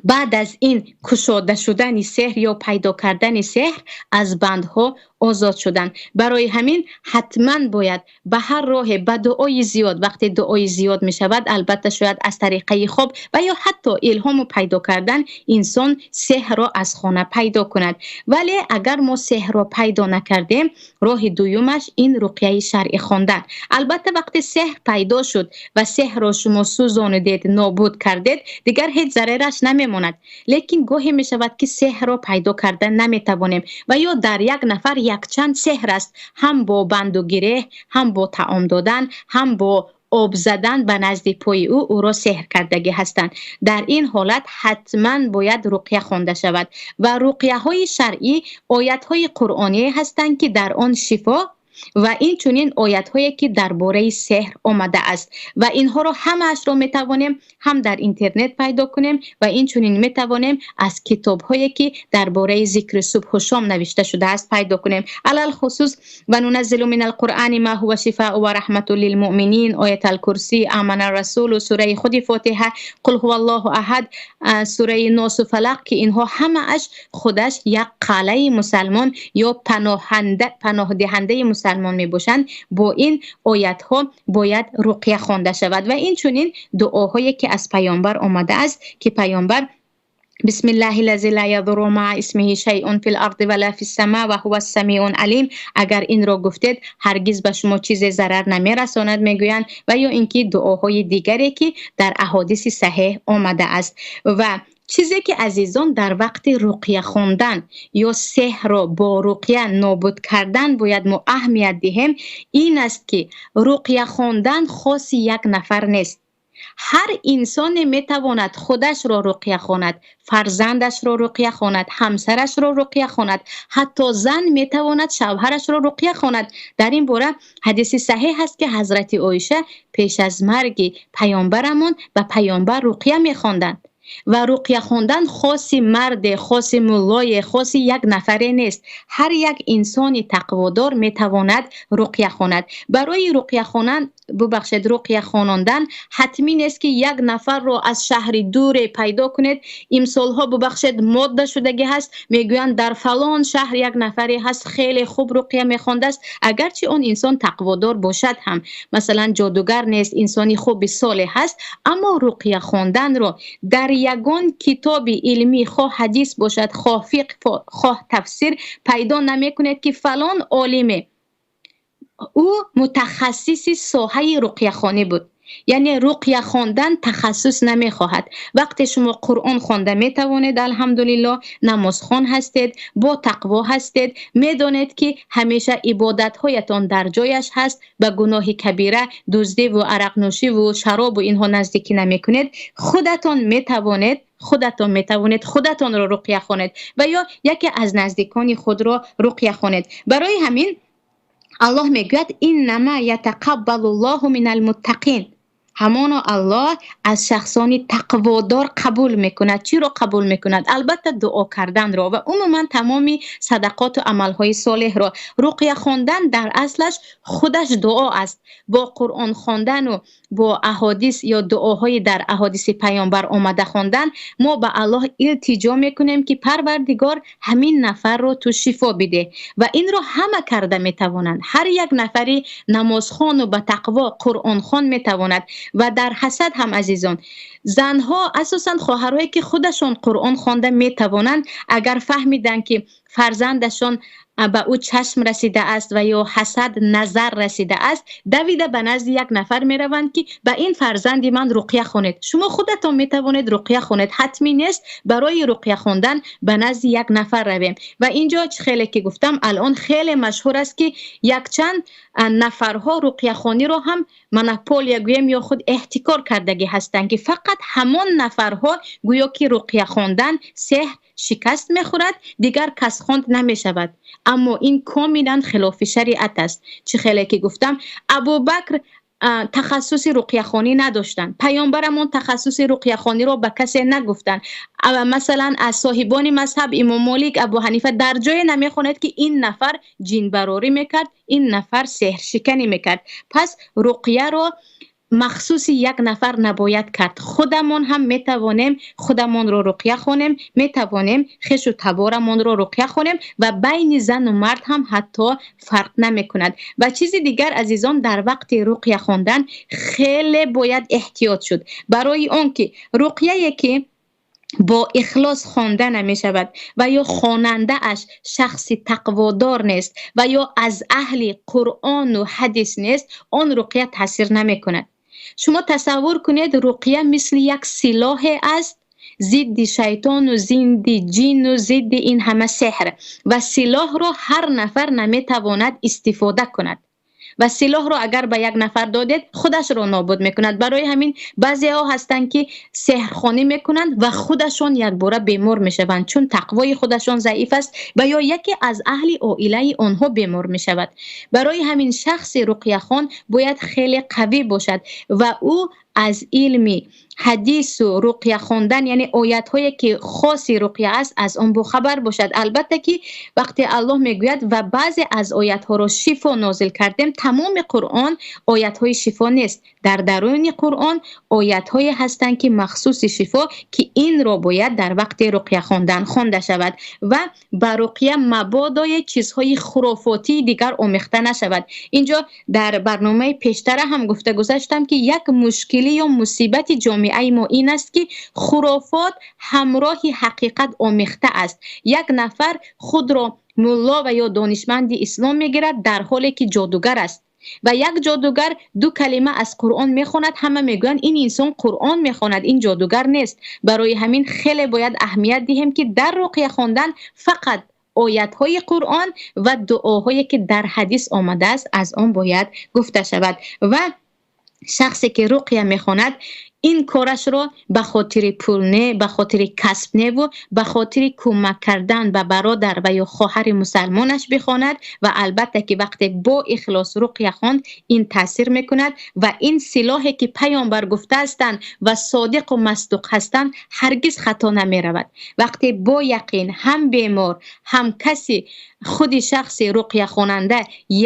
баъд аз ин кушода шудани сеҳр ё пайдо кардани сеҳр аз бандҳо озод шуданд. Барои ҳамин ҳатман бояд ба ҳар роҳе, ба дуои зиёд, вақте дуои зиёд мешавад, албатта шояд аз тариқаи хоб ва ё ҳатто илҳому пайдо кардан инсон сеҳрро аз хона пайдо кунад. Вале агар мо сеҳрро пайдо накардем, роҳи дуюмаш ин руқияи шаръӣ хондан. Албатта вақте сеҳр пайдо шуд ва сеҳрро шумо сӯзонидед, нобуд кардед, дигар ҳеҷ зарараш намемонад. Лекин гоҳе мешавад, ки сеҳрро пайдо кардан наметавонем ва ё дар як нафар якчанд сеҳр аст, ҳам бо банду гиреҳ, ҳам бо таом додан, ҳам бо об задан ба назди пои ӯ, ӯро сеҳр кардагӣ ҳастанд. Дар ин ҳолат ҳатман бояд руқия хонда шавад ва руқияҳои шаръӣ оятҳои қуръонӣ ҳастанд, ки дар он шифо ва инчунин оятҳое, ки дар бораи сеҳр омада аст ва инҳоро ҳамаашро метавонем ҳам дар интернет пайдо кунем ва инчунин метавонем аз китобҳое, ки дар бораи зикри субҳу шом навишта шудааст, пайдо кунем. Алалхусус ва нуназзилу минал қуръани ма ҳува шифоу ва раҳмату лилмуъминин, оятал курсӣ, амана расулу, сураи худи Фотиҳа, қул ҳуваллоҳу аҳад, сураи Носу Фалақ, ки инҳо ҳамааш худаш як қалъаи мусалмон ё паноҳдиҳандаи мусалмон мебошанд. Бо ин оятҳо бояд руқия хонда шавад ва инчунин дуоҳое, ки аз паёмбар омадааст, ки паёмбар бисмиллаҳи лази ла язурру маа исмиҳи шайъун фил арди ва ла фис сама ва ҳува ссамиун алим. Агар инро гуфтед, ҳаргиз ба шумо чизе зарар намерасонад, мегӯянд, ва ё инки дуоҳои дигаре, ки дар аҳодиси саҳеҳ омадааст. Ва чизе ки азизон дар вақти руқия хондан ё сеҳрро бо руқия нобуд кардан бояд мо аҳамият диҳем, ин аст, ки руқия хондан хоси як нафар нест. Ҳар инсоне метавонад худашро руқия хонад, фарзандашро руқия хонад, ҳамсарашро руқия хонад, ҳатто зан метавонад шавҳарашро руқия хонад. Дар ин бора ҳадиси саҳеҳ аст, ки ҳазрати Оиша пеш аз марги паёмбарамон ба паёмбар руқия мехонданд. Ва руқия хондан хоси марде, хоси муллое, хоси як нафаре нест. Ҳар як инсони тақводор метавонад руқия хонад. Барои руқия хонан, бубахшед, руқия хонондан ҳатмӣ нест, ки як нафарро аз шаҳри дуре пайдо кунед. Имсолҳо, бубахшед, модда шудагӣ ҳаст, мегӯянд дар фалон шаҳр як нафаре ҳаст, хеле хуб руқия мехондааст, агарчи он инсон тақводор бошад ҳам, масалан ҷодугар нест, инсони хуби солеҳ ҳаст, аммо руқия хонданро дар ягон китоби илмӣ, хоҳ ҳадис бошад, хоҳ фиқҳ, хоҳ тафсир, пайдо намекунед, ки фалон олиме ӯ мутахассиси соҳаи руқияхонӣ буд. Яъне руқия хондан тахассус намехоҳад. Вақте шумо Қуръон хонда метавонед, алҳамдулиллоҳ, намозхон ҳастед, бо тақво ҳастед, медонед, ки ҳамеша ибодатҳоятон дар ҷояш ҳаст, ба гуноҳи кабира, дуздиву арақнӯшиву шаробу инҳо наздикӣ намекунед, худатон метавонед худатонро руқия хонед ва ё яке аз наздикони худро руқия хонед. Барои ҳамин Аллоҳ мегӯяд: иннама ятақаббалуллоҳу минал муттақин. Ҳамоно Аллоҳ аз шахсони тақводор қабул мекунад. Чиро қабул мекунад? Албатта дуо карданро ва умуман тамоми садақоту амалҳои солеҳро. Руқия хондан дар аслаш худаш дуо аст. Бо Қуръон хондану бо аҳодис ё дуоҳои дар аҳодиси паёмбар омада хондан мо ба Аллоҳ илтиҷо мекунем, ки Парвардигор, ҳамин нафарро ту шифо бидеҳ. Ва инро ҳама карда метавонанд. Ҳар як нафари намозхону ба тақво, қуръонхон метавонад. Ва дар ҳасад ҳам, азизон, занҳо, асосан хоҳарое, ки худашон Қуръон хонда метавонанд, агар фаҳмиданд, ки фарзандашон ба ӯ чашм расидааст ва ё ҳасад назар расидааст, давида ба назди як нафар мераванд, ки ба ин фарзанди ман руқия хонед. Шумо худатон метавонед руқия хонед. Ҳатмӣ нест барои руқия хондан ба назди як нафар равем. Ва инҷо чӣ хеле ки гуфтам, алон хеле машҳур аст, ки якчанд нафарҳо руқияхониро ҳам монополия гӯем ё худ эҳтикор кардагӣ ҳастанд, ки фақат ҳамон нафарҳо гӯё ки руқия хондан сеҳр шикаст мехӯрад, дигар кас хонд намешавад. Аммо ин комилан хилофи шариат аст. Чӣ хеле ки гуфтам, Абубакр тахассуси руқияхонӣ надоштанд, паёмбарамон тахассуси руқияхониро ба касе нагуфтанд. Масалан, аз соҳибони мазҳаб Имом Молик, Абу Ҳанифа дар ҷое намехонед, ки ин нафар ҷинбарорӣ мекард, ин нафар сеҳршиканӣ мекард. Пас руқияро махсуси як нафар набояд кард. Худамон ҳам метавонем худамонро руқия хонем, метавонем хешу таборамонро руқия хонем ва байни зану мард ҳам ҳатто фарқ намекунад. Ва чизи дигар, азизон, дар вақти руқия хондан хеле бояд эҳтиёт шуд, барои он ки руқияе ки бо ихлос хонда намешавад ва ё хонандааш шахси тақводор нест ва ё аз аҳли Қуръону ҳадис нест, он руқия таъсир намекунад. Шумо тасаввур кунед, руқия мисли як силоҳе аст зидди шайтону зидди ҷину зидди ин ҳама сеҳр, ва силоҳро ҳар нафар наметавонад истифода кунад ва силоҳро агар ба як нафар додед, худашро нобуд мекунад. Барои ҳамин баъзеҳо ҳастанд, ки сеҳрхонӣ мекунанд ва худашон якбора бемор мешаванд, чун тақвои худашон заиф аст ва ё яке аз аҳли оилаи онҳо бемор мешавад. Барои ҳамин шахси руқияхон бояд хеле қавӣ бошад ва ӯ аз илми ҳадису руқия хондан, яъне оятҳое ки хоси руқия аст, аз он бохабар бошад. Албатта ки вақте Аллоҳ мегӯяд ва баъзе аз оятҳоро шифо нозил кардем, тамоми Қуръон оятҳои шифо нест. Дар даруни Қуръон оятҳое ҳастанд, ки махсуси шифо, ки инро бояд дар вақти руқия хондан хонда шавад ва ба руқия мабодое чизҳои хурофотии дигар омехта нашавад. Инҷо дар барномаи пештара ҳам гуфта гузаштам, ки як мушкилӣ ё мусибати ҷомеаи мо ин аст, ки хурофот ҳамроҳи ҳақиқат омехта аст. Як нафар худро мулло ва ё донишманди ислом мегирад, дар ҳоле ки ҷодугар аст, ва як ҷодугар ду калима аз Қуръон мехонад, ҳама мегӯянд ин инсон Қуръон мехонад, ин ҷодугар нест. Барои ҳамин хеле бояд аҳамият диҳем, ки дар руқия хондан фақат оятҳои Қуръон ва дуоҳое ки дар ҳадис омадааст, аз он бояд гуфта шавад. Ва шахсе ки руқия мехонад, ин корашро ба хотири пул не, ба хотири касб неву ба хотири кӯмак кардан ба бародар ва ё хоҳари мусалмонаш бихонад. Ва албатта ки вақте бо ихлос руқия хонд, ин таъсир мекунад ва ин силоҳе ки паёмбар гуфтаастанд ва содиқу масдуқ ҳастанд, ҳаргиз хато намеравад. Вақте бо яқин ҳам бемор, ҳам каси худи шахси руқияхонанда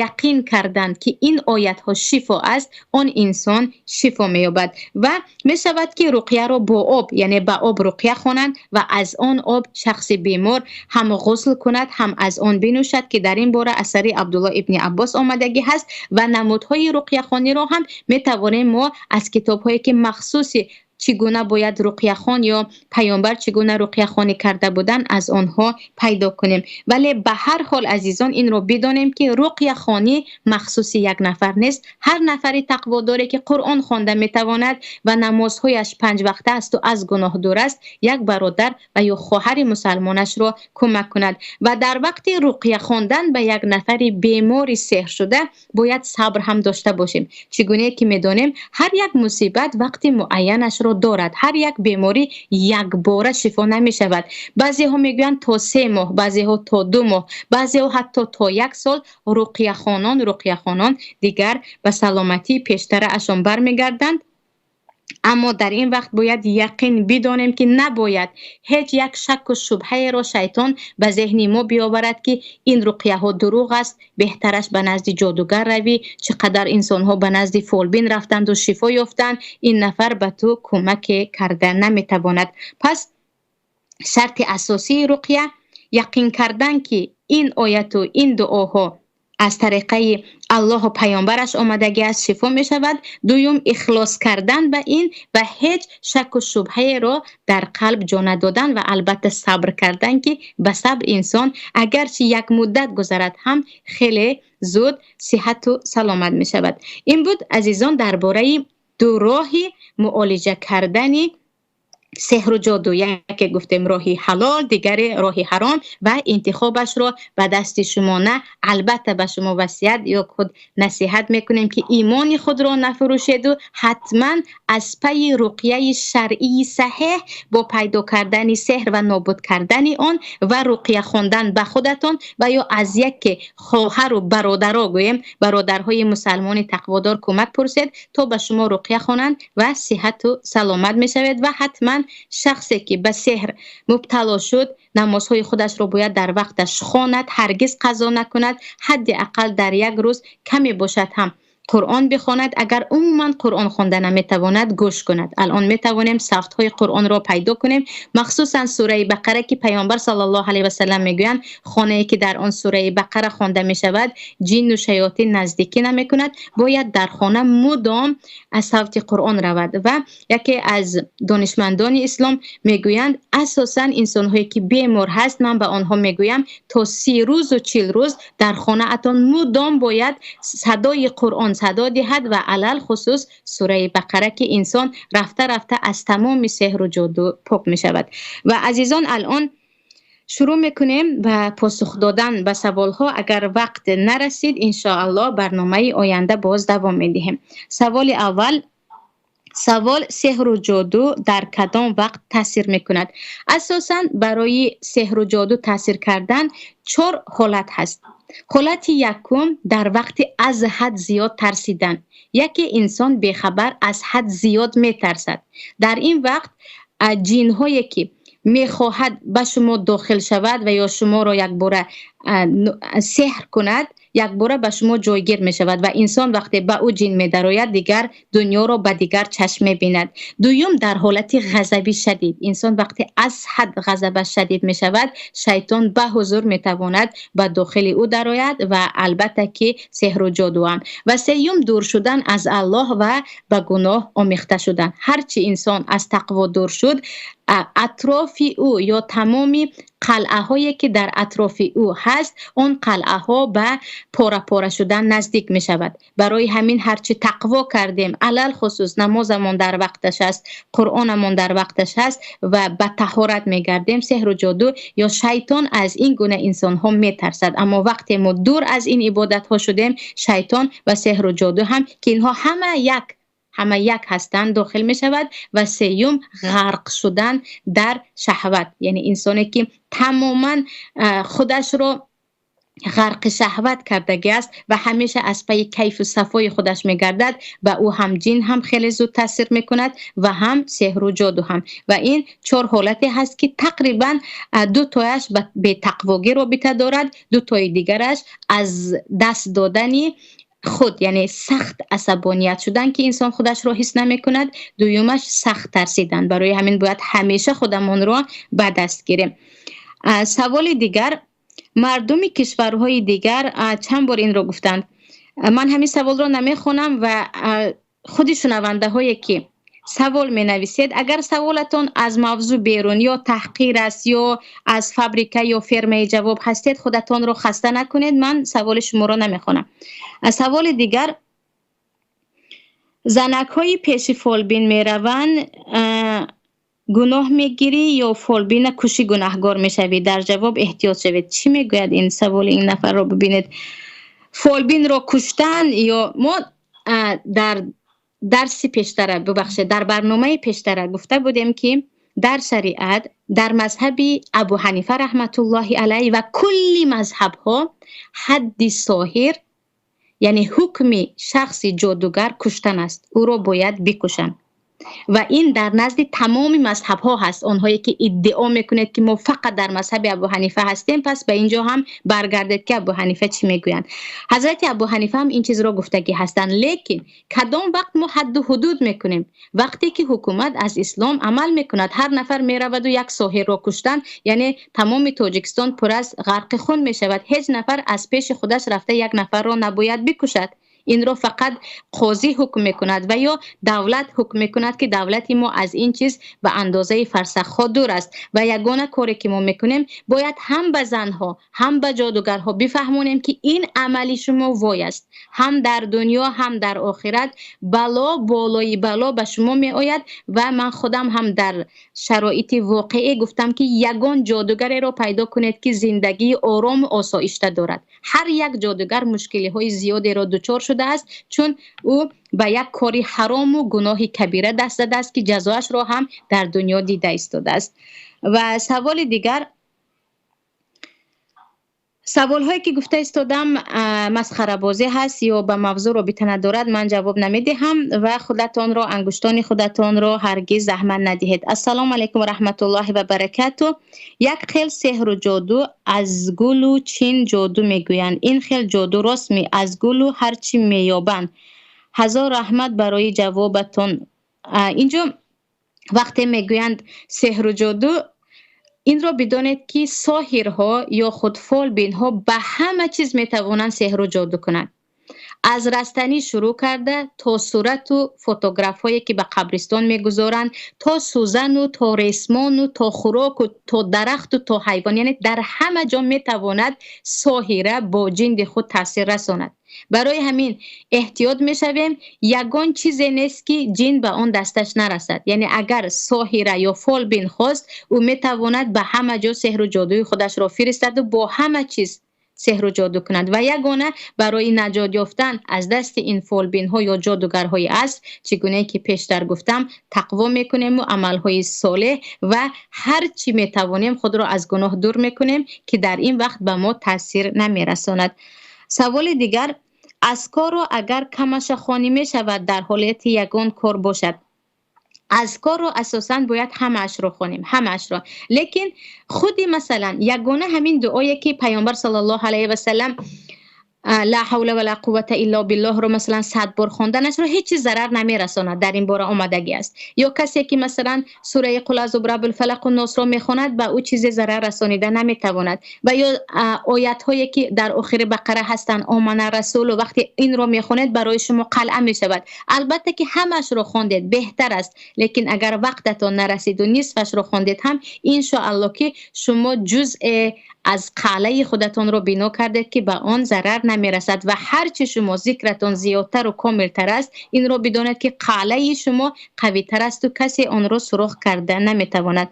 яқин карданд, ки ин оятҳо шифо аст, он инсон шифо меёбад. Ва мешавад, ки руқияро бо об, яъне ба об руқия хонанд ва аз он об шахси бемор ҳам ғусл кунад, ҳам аз он бинӯшад, ки дар ин бора асари Абдулло ибни Аббос омадагӣ ҳаст. Ва намудҳои руқияхониро ҳам метавонем мо аз китобҳое ки махсуси чӣ гуна бояд руқияхон ё паёмбар чӣ гуна руқияхонӣ карда буданд, аз онҳо пайдо кунем. Вале ба ҳар ҳол, азизон, инро бидонем, ки руқияхонӣ махсуси як нафар нест. Ҳар нафари тақводоре ки Қуръон хонда метавонад ва намозҳояш панҷ вақта асту аз гуноҳ дур аст, як бародар ва ё хоҳари мусалмонашро кӯмак кунад. Ва дар вақти руқия хондан ба як нафари бемори сеҳр шуда бояд сабр ҳам дошта бошем. Чӣ гуне ки медонем, ҳар як мусибат вақти муайянашро дорад, ҳар як беморӣ якбора шифо намешавад. Баъзеҳо мегӯянд то 3 моҳ, баъзеҳо то 2 моҳ, баъзеҳо ҳатто то як сол руқияхонон дигар ба саломатии пештараашон бармегарданд. Аммо дар ин вақт бояд яқин бидонем, ки набояд ҳеҷ як шакку шубҳаеро шайтон ба зеҳни мо биёварад, ки ин руқияҳо дурӯғ аст, беҳтараш ба назди ҷодугар равӣ, чӣ қадар инсонҳо ба назди фолбин рафтанду шифо ёфтанд, ин нафар ба ту кӯмаке карда наметавонад. Пас шарти асосии руқия яқин кардан, ки ин ояту ин дуоҳо аз тариқаи Аллоҳу паёмбараш омадагӣ аст, шифо мешавад. Дуюм, ихлос кардан ба ин ва ҳеҷ шакку шубҳаеро дар қалб ҷо надодан ва албатта сабр кардан, ки ба сабр инсон агарчи як муддат гузарад ҳам, хеле зуд сиҳату саломат мешавад. Ин буд, азизон, дар бораи ду роҳи муолиҷа кардани. Сеҳру ҷоду яке гуфтем роҳи ҳалол, дигаре роҳи ҳаром ва интихобашро ба дасти шумо на. Албатта ба шумо васият ё худ насиҳат мекунем, ки имони худро нафурӯшеду ҳатман аз пайи руқияи шаръии саҳеҳ бо пайдо кардани сеҳр ва нобуд кардани он ва руқия хондан ба худатон ва ё аз яке хоҳару бародаро, гӯем бародарҳои мусалмони тақводор, кӯмак пурсед, то ба шумо руқия хонанд ва сиҳату саломат мешавед. Ва ҳатман шахсе ки ба сеҳр мубтало шуд, намозҳои худашро бояд дар вақташ хонад, ҳаргиз қазо накунад, ҳадди ақал дар як рӯз каме бошад ҳам Қуръон бихонад. Агар умуман Қуръон хонда наметавонад, гӯш кунад. Алон метавонем савтҳои Қуръонро пайдо кунем, махсусан сураи Бақара, ки Паёмбар саллаллоҳу алайҳи васаллам мегӯянд: хонае ки дар он сураи Бақара хонда мешавад, ҷинну шаётин наздикӣ намекунад. Бояд дар хона мудом аз савти Қуръон равад. Ва яке аз донишмандони ислом мегӯянд, асосан инсонҳое ки бемор ҳаст, ман ба онҳо мегӯям, то 30 рӯзу 40 рӯз дар хонаатон мудом бояд садои Қуръон садо диҳад ва алалхусус сураи Бақара, ки инсон рафта рафта аз тамоми сеҳру ҷоду пок мешавад. Ва азизон, алон шурӯъ мекунем ба посух додан ба саволҳо. Агар вақт нарасид, иншоаллоҳ барномаи оянда боз давом медиҳем. Саволи аввал. Савол: сеҳру ҷоду дар кадом вақт таъсир мекунад? Асосан барои сеҳру ҷоду таъсир кардан чор ҳолат ҳаст. Ҳолати якум: дар вақти аз ҳад зиёд тарсидан. Яке инсон бехабар аз ҳад зиёд метарсад. Дар ин вақт ҷинҳое ки мехоҳад ба шумо дохил шавад ва ё шуморо якбора сеҳр кунад, якбора ба шумо ҷойгир мешавад ва инсон вақте ба ӯ ҷин медарояд, дигар дунёро ба дигар чашм мебинад. Дуюм: дар ҳолати ғазаби шадид. Инсон вақте аз ҳад ғазабаш шадид мешавад, шайтон ба ҳузур метавонад ба дохили ӯ дарояд ва албатта ки сеҳру ҷодуам. Ва сеюм: дур шудан аз Аллоҳ ва ба гуноҳ омехта шудан. Ҳарчи инсон аз тақво дур шуд, атрофи ӯ ё тамоми қалъаҳое ки дар атрофи ӯ ҳаст, он қалъаҳо ба пора-пора шудан наздик мешавад. Барои ҳамин ҳарчи тақво кардем, алалхусус намозамон дар вақташ аст, Қуръонамон дар вақташ ҳаст ва ба таҳорат мегардем, сеҳру ҷоду ё шайтон аз ин гуна инсонҳо метарсад. Аммо вақте мо дур аз ин ибодатҳо шудем, шайтон ва сеҳру ҷоду ҳам, ки инҳо ҳама як ҳастанд, дохил мешавад. Ва сеюм: ғарқ шудан дар шаҳват, яъне инсоне ки тамоман худашро ғарқи шаҳват кардагӣ аст ва ҳамеша аз пайи кайфу сафои худаш мегардад, ба ӯ ҳам ҷин ҳам хеле зуд таъсир мекунад ва ҳам сеҳру ҷоду ҳам. Ва ин чор ҳолате ҳаст, ки тақрибан ду тояш ба бетақвогӣ робита дорад, ду тои дигараш аз даст додани худ, яъне сахт асабоният шудан, ки инсон худашро ҳис намекунад, дуюмаш сахт тарсидан. Барои ҳамин бояд ҳамеша худамонро ба даст гирем. Саволи дигар: мардуми кишварҳои дигар чанд бор инро гуфтанд. Ман ҳамин саволро намехонам ва худи шунавандаҳое ки савол менависед, агар саволатон аз мавзӯъ берун ё таҳқир аст ё аз фабрика ё фермаи ҷавоб ҳастед, худатонро хаста накунед, ман саволи шуморо намехонам. Саволи дигар: занакҳои пеши фолбин мераванд, гуноҳ мегирӣ ё фолбина кушӣ гунаҳгор мешавӣ? Дар ҷавоб эҳтиёт шавед. Чӣ мегӯяд ин саволи ин нафарро бибинед. Фолбинро куштан ё мо дар дарси пештара, бубахшед, дар барномаи пештара гуфта будем, ки дар шариат, дар мазҳаби Абу Ҳанифа раҳматуллоҳи алайҳ ва кулли мазҳабҳо, ҳадди соҳир, яъне ҳукми шахси ҷодугар куштан аст, ӯро бояд бикушанд. Ва ин дар назди тамоми мазҳабҳо ҳаст. Онҳое ки иддао мекунед, ки мо фақат дар мазҳаби Абу Ҳанифа ҳастем, пас ба ин ҷо ҳам баргардед, ки Абу Ҳанифа чӣ мегӯянд. Ҳазрати Абу Ҳанифа ҳам ин чизро гуфтагӣ ҳастанд. Лекин кадом вақт мо ҳадду ҳудуд мекунем? Вақте ки ҳукумат аз ислом амал мекунад. Ҳар нафар мераваду як соҳирро куштан, яъне тамоми Тоҷикистон пур аз ғарқи хун мешавад. Ҳеҷ нафар аз пеши худаш рафта як нафарро набояд бикушад. Инро фақат қозӣ ҳукм мекунад ва ё давлат ҳукм мекунад, ки давлати мо аз ин чиз ба андозаи фарсахҳо дур аст. Ва ягона коре ки мо мекунем, бояд ҳам ба занҳо, ҳам ба ҷодугарҳо бифаҳмонем, ки ин амали шумо вой аст. Ҳам дар дунё, ҳам дар охират бало болои бало ба шумо меояд. Ва ман худам ҳам дар шароити воқеӣ гуфтам, ки ягон ҷодугареро пайдо кунед, ки зиндагии орому осоишта дорад. Ҳар як ҷодугар мушкилиҳои зиёдеро дучор шудааст, чун ӯ ба як кори ҳарому гуноҳи кабира даст задааст, ки ҷазоашро ҳам дар дунё дида истодааст. Ва саволи дигар, саволҳое ки гуфта истодам, масхарабозӣ ҳаст ё ба мавзӯъ робита надорад, ман ҷавоб намедиҳам ва худатонро, ангуштони худатонро ҳаргиз заҳмат надиҳед. Ассалому алайкум ва раҳматуллоҳи ва баракату. Як хел сеҳру ҷоду аз гулу чин ҷоду мегӯянд. Ин хел ҷоду рост ми аз гулу ҳар чӣ меёбанд. Ҳазор раҳмат барои ҷавобатон. Инҷо вақте мегӯянд сеҳру ҷоду, инро бидонед, ки соҳирҳо ё худ фолбинҳо ба ҳама чиз метавонанд сеҳру ҷоду кунанд. Аз растанӣ шурӯъ карда то сурату фотографҳое, ки ба қабристон мегузоранд, то сӯзану то ресмону то хӯроку то дарахту то ҳайвон, яъне дар ҳама ҷо метавонад соҳира бо ҷинди худ таъсир расонад. Барои ҳамин эҳтиёт мешавем, ягон чизе нест, ки ҷин ба он дасташ нарасад. Яъне агар соҳира ё фолбин хост, ӯ метавонад ба ҳама ҷо сеҳру ҷодуи худашро фиристаду бо ҳама чиз сеҳру ҷоду кунад. Ва ягона барои наҷот ёфтан аз дасти ин фолбинҳо ё ҷодугарҳои аср, чӣ гунае ки пештар гуфтам, тақво мекунему амалҳои солеҳ ва ҳар чӣ метавонем худро аз гуноҳ дур мекунем, ки дар ин вақт ба мо таъсир намерасонад. Саволи дигар: азкорро агар камаша хонӣ мешавад дар ҳолати ягон кор бошад? Азкорро асосан бояд ҳамаашро хонем, ҳамаашро. Лекин худи масалан ягона ҳамин дуое, ки Пайғамбар саллаллоҳу алайҳи васаллам ла ҳавла ва ла қуввата илло биллоҳро масалан 100 бор хонданашро ҳеҷ чиз зарар намерасонад, дар ин бора омадагӣ аст. Ё касе ки масалан сураи қул аъузу бираббил фалақ ва носро мехонад, ба ӯ чизе зарар расонида наметавонад. Ва ё оятҳое ки дар охири Бақара ҳастанд, омана расулу, вақте инро мехонед барои шумо қалъа мешавад. Албатта ки ҳамаашро хондед беҳтар аст, лекин агар вақтатон нарасиду нисфашро хондед ҳам, иншоаллоҳ ки шумо ҷузъе аз қалъаи худатонро бино кардед, ки ба он зарар намерасад. Ва ҳарчи шумо зикратон зиёдтару комилтар аст, инро бидонед, ки қалъаи шумо қавитар асту касе онро сурох карда наметавонад.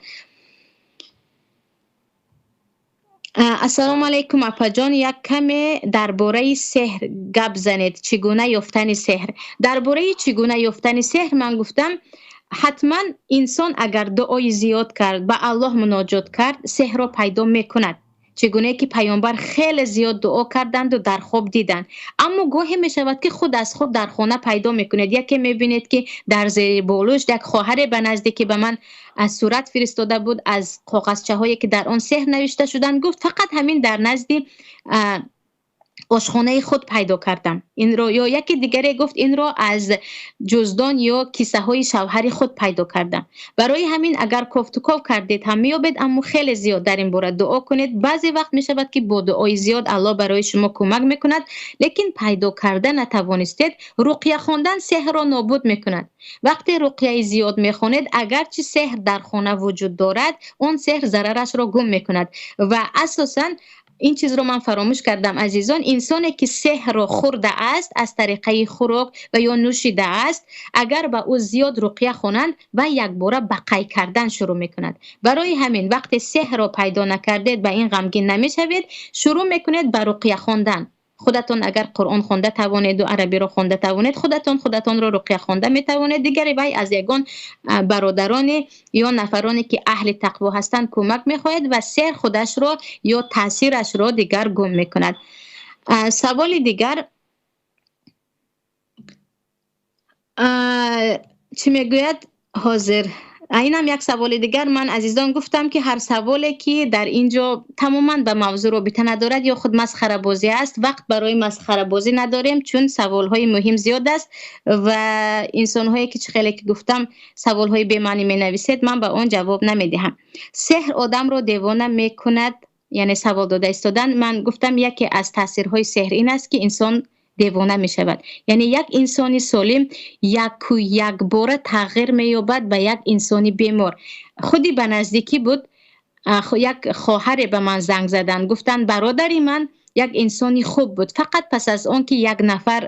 Ассалому алайкум апаҷон, як каме дар бораи сеҳр гап занед, чӣ гуна ёфтани сеҳр. Дар бораи чӣ гуна ёфтани сеҳр ман гуфтам, ҳатман инсон агар дуои зиёд кард, ба Аллоҳ муноҷот кард, сеҳрро пайдо мекунад. Чӣ гунае ки Пайғамбар хеле зиёд дуо карданду дар хоб диданд. Аммо гоҳе мешавад, ки худ аз худ дар хона пайдо мекунед. Яке мебинед, ки дар зери болӯш як хоҳаре ба наздики ба ман аз сурат фиристода буд аз коғазчаҳое, ки дар он сеҳр навишта шуданд, гуфт фақат ҳамин дар назди ошхонаи худ пайдо кардам инро. Ё яке дигаре гуфт инро аз ҷуздон ё кисаҳои шавҳари худ пайдо кардам. Барои ҳамин агар кофтуков кардед ҳам меёбед, аммо хеле зиёд дар ин бора дуо кунед. Баъзе вақт мешавад, ки бо дуои зиёд Аллоҳ барои шумо кӯмак мекунад, лекин пайдо карда натавонистед, руқя хондан сеҳрро нобуд мекунад. Вақте руқяи зиёд мехонед, агарчи сеҳр дар хона вуҷуд дорад, он сеҳр зарарашро гум мекунад. Ва асосан ин чизро ман фаромӯш кардам, азизон, инсоне ки сеҳрро хӯрда аст аз тариқаи хӯрок ва ё нӯшида аст, агар ба ӯ зиёд руқя хонанд, вай якбора ба қай кардан шурӯъ мекунад. Барои ҳамин вақте сеҳрро пайдо накардед, ба ин ғамгин намешавед, шурӯъ мекунед ба руқя хондан. Худатон агар Қуръон хонда тавонеду арабиро хонда тавонед, худатон худатонро руқя хонда метавонед. Дигаре вай аз ягон бародароне ё нафароне, ки аҳли тақво ҳастанд, кӯмак мехоҳад ва сеҳр худашро ё таъсирашро дигар гум мекунад. Саволи дигар чӣ мегӯяд ҳозир? Инам як саволи дигар. Ман азизон гуфтам, ки ҳар саволе, ки дар ин ҷо тамоман ба мавзӯъ робита надорад ё худ масхарабозӣ аст, вақт барои масхарабозӣ надорем, чун саволҳои муҳим зиёд аст ва инсонҳое ки чӣ хеле ки гуфтам саволҳои бемаънӣ менависед, ман ба он ҷавоб намедиҳам. Сеҳр одамро девона мекунад, яъне савол дода истодан. Ман гуфтам, яке аз таъсирҳои сеҳр ин аст, ки инсон девона мешавад. Яъне як инсони солим яку якбора тағйир меёбад ба як инсони бемор. Худи ба наздикӣ буд, як хоҳаре ба ман занг заданд, гуфтанд бародари ман як инсони хуб буд, фақат пас аз он ки як нафар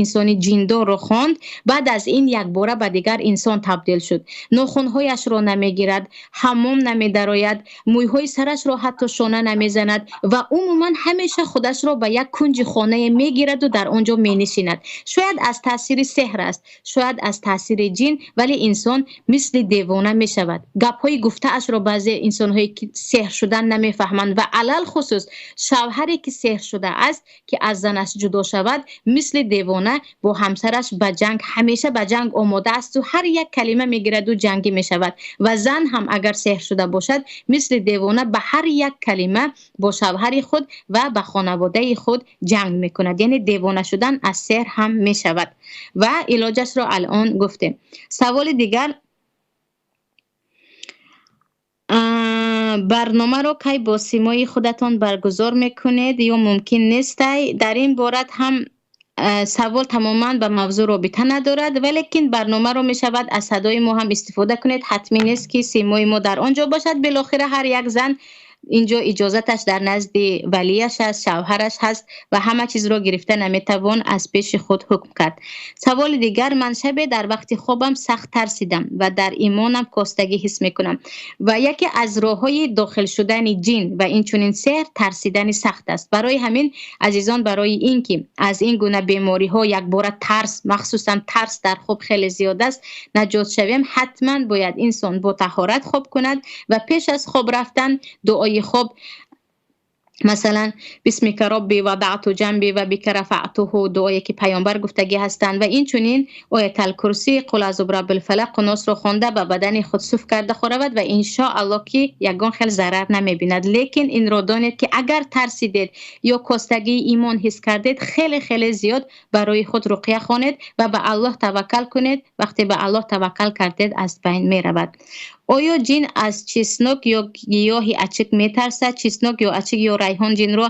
инсони ҷиндорро хонд, баъд аз ин якбора ба дигар инсон табдил шуд. Нохунҳояшро намегирад, ҳаммом намедарояд, мӯйҳои сарашро ҳатто шона намезанад ва умуман ҳамеша худашро ба як кунҷи хонае мегираду дар он ҷо менишинад. Шояд аз таъсири сеҳр аст, шояд аз таъсири ҷин, вале инсон мисли девона мешавад. Гапҳои гуфтаашро баъзе инсонҳое ки сеҳр шудан намефаҳманд ва алалхусус шавҳаре ки сеҳр шудааст, ки аз занаш ҷудо шавад, мисли девона бо ҳамсараш ба ҷанг, ҳамеша ба ҷанг омода аст ва ҳар як калима мегирад ва ҷангӣ мешавад. Ва зан ҳам агар сеҳр шуда бошад, мисли девона ба ҳар як калима бо шавҳари худ ва ба хонаводаи худ ҷанг мекунад. Яъне девона шудан аз сеҳр ҳам мешавад ва илоҷашро алон гуфтем. Саволи дигар, барномаро кай бо симои худатон баргузор мекунед ё мумкин нестай? Дар ин борат ҳам савол тамоман ба мавзӯъ робита надорад, валекин барномаро мешавад аз садои мо ҳам истифода кунед. Ҳатмӣ нест ки симои мо дар он ҷо бошад. Билохира ҳар як зан инҷо иҷозаташ дар назди валияш аст, шавҳараш ҳаст ва ҳама чизро гирифта наметавон аз пеши худ ҳукм кард. Саволи дигар, ман шабе дар вақти хобам сахт тарсидам ва дар имонам костагӣ ҳис мекунам ва яке аз роҳҳои дохил шудани ҷин ва инчунин сеҳр тарсидани сахт аст. Барои ҳамин азизон, барои ин ки аз ин гуна бемориҳо якбора тарс, махсусан тарс дар хоб хеле зиёд аст, наҷот шавем, ҳатман бояд инсон бо таҳорат хоб кунад ва пеш аз хоб рафтан дуои хоб, масалан бисмика робби вадаъту ҷанби ва бика рафаътуҳу, дуое ки паёмбар гуфтагӣ ҳастанд, ва инчунин оятал курсӣ, қул аъзу бираббил фалақ, носро хонда ба бадани худ суф карда хоравад ва иншоаллоҳ ки ягон хел зарар намебинад. Лекин инро донед ки агар тарсидед ё костагии имон ҳис кардед, хеле хеле зиёд барои худ руқия хонед ва ба Аллоҳ таваккал кунед. Вақте ба Аллоҳ таваккал кардед, аз байн меравад. Оё ҷин аз чеснок ё гиёҳи ачик метарсад? Чеснок ё ачик ё райҳон ҷинро,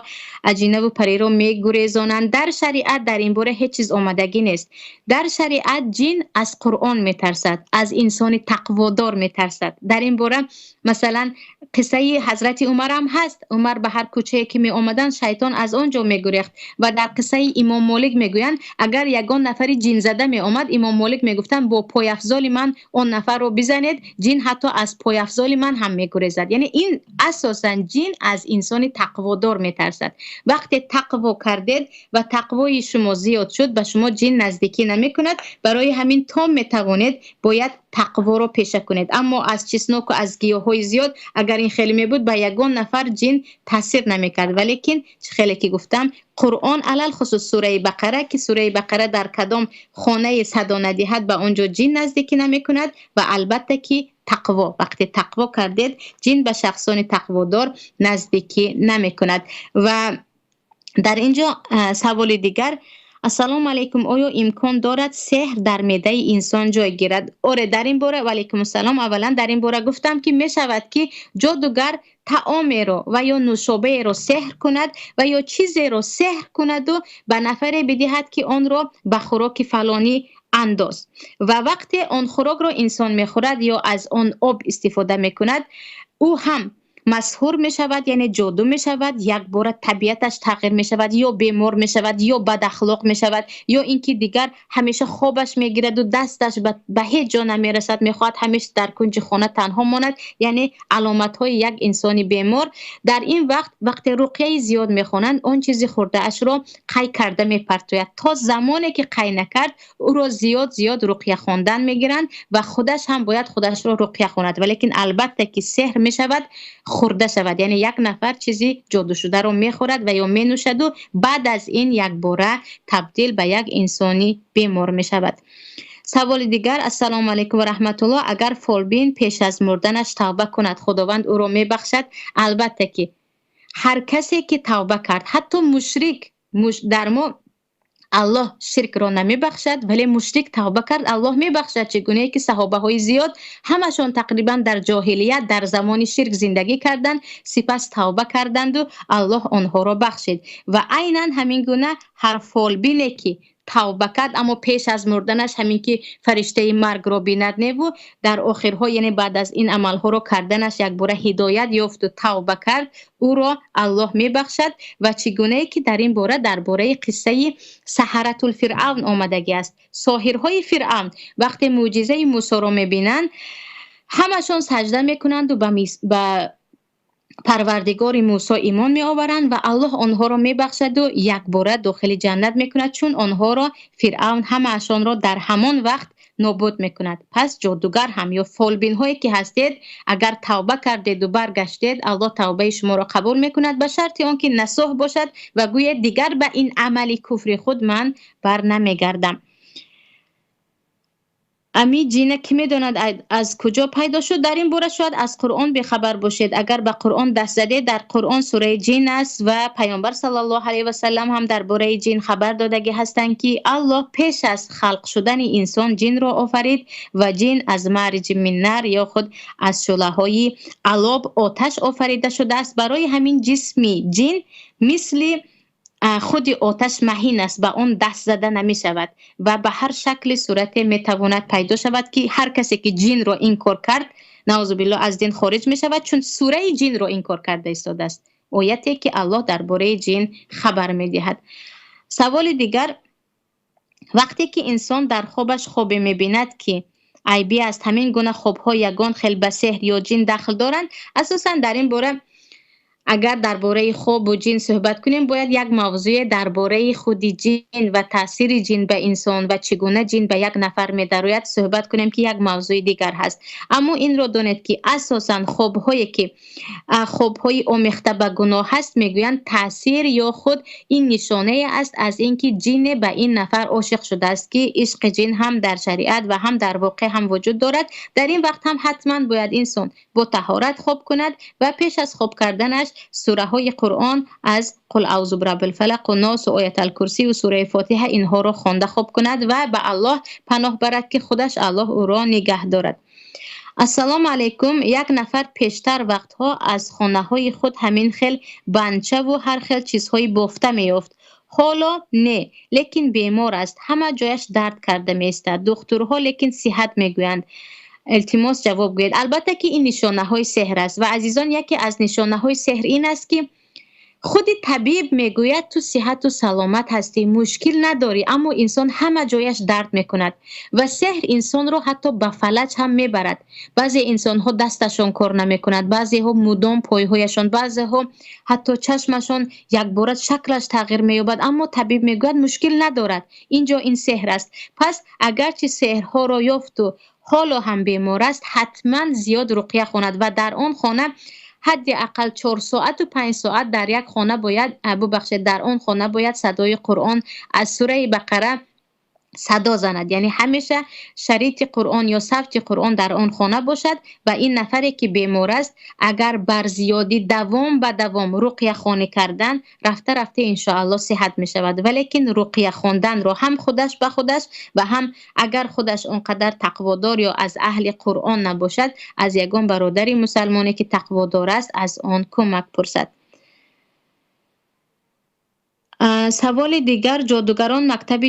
аҷинаву париро мегурезонанд? Дар шариат дар ин бора ҳеҷ чиз омадагӣ нест. Дар шариат ҷин аз Қуръон метарсад, аз инсони тақводор метарсад. Дар ин бора масалан қиссаи ҳазрати Умар ҳам ҳаст. Умар ба ҳар кӯчае ки меомаданд, шайтон аз он ҷо мегурехт. Ва дар қиссаи Имом Молик мегӯянд, агар ягон нафари ҷинзада меомад, Имом Молик мегуфтанд бо пойафзоли ман он нафарро бизанед, ҷин ҳатто аз пойафзоли ман ҳам мегурезад. Яъне ин асосан ҷин аз инсони тақводор метарсад. Вақте тақво кардед ва тақвои шумо зиёд шуд, ба шумо ҷин наздикӣ намекунад. Барои ҳамин то метавонед бояд тақворо пеша кунед. Аммо аз чесноку аз гиёҳҳои зиёд агар ин хеле мебуд, ба ягон нафар ҷин таъсир намекард. Валекин чӣ хеле ки гуфтам, Қуръон алалхусус сураи Бақара, ки сураи Бақара дар кадом хонаи садо надиҳад, ба он ҷо ҷин наздикӣ намекунад. Ва албатта ки тақво, вақте тақво кардед, ҷин ба шахсони тақводор наздикӣ намекунад. Ва дар ин ҷо саволи дигар, ассалому алайкум, оё имкон дорад сеҳр дар меъдаи инсон ҷой гирад? Оре, дар ин бора, ва алайкум ассалом, аввалан дар ин бора гуфтам ки мешавад ки ҷодугар таомеро ва ё нӯшобаеро сеҳр кунад ва ё чизеро сеҳр кунаду ба нафаре бидиҳад ки онро ба хӯроки фалонӣ андоз. Ва вақте он хӯрокро инсон мехӯрад ё аз он об истифода мекунад, ӯ ҳам масҳур мешавад, яъне ҷоду мешавад, якбора табиаташ тағйир мешавад, ё бемор мешавад, ё бадахлоқ мешавад, ё ин ки дигар ҳамеша хобаш мегираду дасташ ба ҳеҷ ҷо намерасад, мехоҳад ҳамеша дар кунҷи хона танҳо монад. Яъне аломатҳои як инсони бемор. Дар ин вақт вақте руқияи зиёд мехонанд, он чизи хӯрдаашро қай карда мепартояд. То замоне ки қай накард, ӯро зиёд зиёд руқия хондан мегиранд ва худаш ҳам бояд худашро руқия хонад. Валекин албатта ки сеҳр мешавад хӯрда шавад, яъне як нафар чизи ҷодушударо мехӯрад ва ё менӯшаду баъд аз ин якбора табдил ба як инсони бемор мешавад. Саволи дигар, ассалому алайкум ва раҳматуллоҳ, агар фолбин пеш аз мурданаш тавба кунад, Худованд ӯро мебахшад? Албатта ки ҳар касе ки тавба кард, ҳатто мушрик, дар мо Аллоҳ ширкро намебахшад, вале мушрик тавба кард, Аллоҳ мебахшад. Чигунае ки саҳобаҳои зиёд ҳамашон тақрибан дар ҷоҳилият, дар замони ширк зиндагӣ карданд, сипас тавба карданду Аллоҳ онҳоро бахшид. Ва айнан ҳамин гуна ҳар фолбине ки тавба кард, аммо пеш аз мурданаш ҳамин ки фариштаи маргро бинад неву дар охирҳо, яъне баъд аз ин амалҳоро карданаш якбора ҳидоят ёфту тавба кард, ӯро Аллоҳ мебахшад. Ва чӣ гунае ки дар ин бора дар бораи қиссаи саҳаратул Фиръавн омадагӣ аст. Соҳирҳои Фиръавн вақте мӯъҷизаи Мусоро мебинанд, ҳамашон саҷда мекунанду ба Парвардигори Мусо имон меоваранд ва Аллоҳ онҳоро мебахшаду якбора дохили ҷаннат мекунад, чун онҳоро Фиръавн ҳамаашонро дар ҳамон вақт нобуд мекунад. Пас ҷодугар ҳам ё фолбинҳое ки ҳастед, агар тавба кардеду баргаштед, Аллоҳ тавбаи шуморо қабул мекунад, ба шарти он ки насоҳ бошад ва гӯяд дигар ба ин амали куфри худ ман бар намегардам. Ами ҷина ки медонад аз куҷо пайдо шуд? Дар ин бора шояд аз Қуръон бехабар бошед. Агар ба Қуръон даст задед, дар Қуръон сураи ҷин аст ва Паёмбар саллаллоҳу алайҳи васаллам ҳам дар бораи ҷин хабар додагӣ ҳастанд, ки Аллоҳ пеш аз халқ шудани инсон ҷинро офарид ва ҷин аз марҷи мин нар ё худ аз шӯълаҳои алоб оташ офарида шудааст. Барои ҳамин ҷисми ҷин мисли худи оташ маҳин аст, ба он даст зада намешавад ва ба ҳар шакли сурате метавонад пайдо шавад, ки ҳар касе ки ҷинро инкор кард, наъузубиллоҳ, аз дин хориҷ мешавад, чун сураи ҷинро инкор карда истодааст, ояте ки Аллоҳ дар бораи ҷин хабар медиҳад. Саволи дигар: вақте ки инсон дар хобаш хобе мебинад ки айбӣ аст, ҳамин гуна хобҳо ягон хел ба сеҳр ё ҷин дахл доранд? Асосан дар ин бора агар дар бораи хобу ҷин суҳбат кунем, бояд як мавзӯе дар бораи худи ҷин ва таъсири ҷин ба инсон ва чӣ гуна ҷин ба як нафар медарояд суҳбат кунем, ки як мавзӯи дигар ҳаст. Аммо инро донед, ки асосан хобҳое ки хобҳои омехта ба гуноҳ ҳаст, мегӯянд таъсир ё худ ин нишонае аст аз ин ки ҷине ба ин нафар ошиқ шудааст, ки ишқи ҷин ҳам дар шариат ва ҳам дар воқеъ ҳам вуҷуд дорад. Дар ин вақт ҳам ҳатман бояд инсон бо таҳорат хоб кунад ва пеш аз хоб карданаш сураҳои Қуръон аз Қул аъузу бираббил фалақ ва Нос ва Оятал Курсӣ ва сураи Фотиҳа инҳоро хонда хоб кунад ва ба Аллоҳ паноҳ барад, ки худаш Аллоҳ ӯро нигаҳ дорад. Ассалому алайкум. Як нафар пештар вақтҳо аз хонаҳои худ ҳамин хел банчаву ҳар хел чизҳои бофта меёфт. Ҳоло не, лекин бемор аст, ҳама ҷояш дард карда меистад. Духтурҳо лекин сиҳат мегӯянд. Илтимос, ҷавоб гӯед. Албатта ки ин нишонаҳои сеҳр аст ва азизон, яке аз нишонаҳои сеҳр ин аст, ки худи табиб мегӯяд ту сиҳату саломат ҳастӣ, мушкил надорӣ, аммо инсон ҳама ҷояш дард мекунад ва сеҳр инсонро ҳатто ба фалаҷ ҳам мебарад. Баъзе инсонҳо дасташон кор намекунад, баъзеҳо мудом пойҳояшон, баъзеҳо ҳатто чашмашон якбора шаклаш тағйир меёбад, аммо табиб мегӯяд мушкил надорад. Инҷо ин сеҳр аст. Пас агарчи сеҳрҳоро ёфту ҳоло ҳам бемор аст, ҳатман зиёд руқя хонад ва дар он хона ҳадди ақал 4 соату 5 соат дар як хона бояд, бубахшед, дар он хона бояд садои Қуръон аз сураи Бақара садо занад, яъне ҳамеша шарити Қуръон ё савти Қуръон дар он хона бошад. Ва ин нафаре ки бемор аст, агар бар зиёдӣ давом ба давом руқя хонӣ кардан, рафта рафта иншоаллоҳ сиҳат мешавад. Валекин руқя хонданро ҳам худаш ба худаш ва ҳам агар худаш он қадар тақводор ё аз аҳли Қуръон набошад, аз ягон бародари мусалмоне ки тақводор аст, аз он кӯмак пурсад. Саволи дигар: ҷодугарон мактаби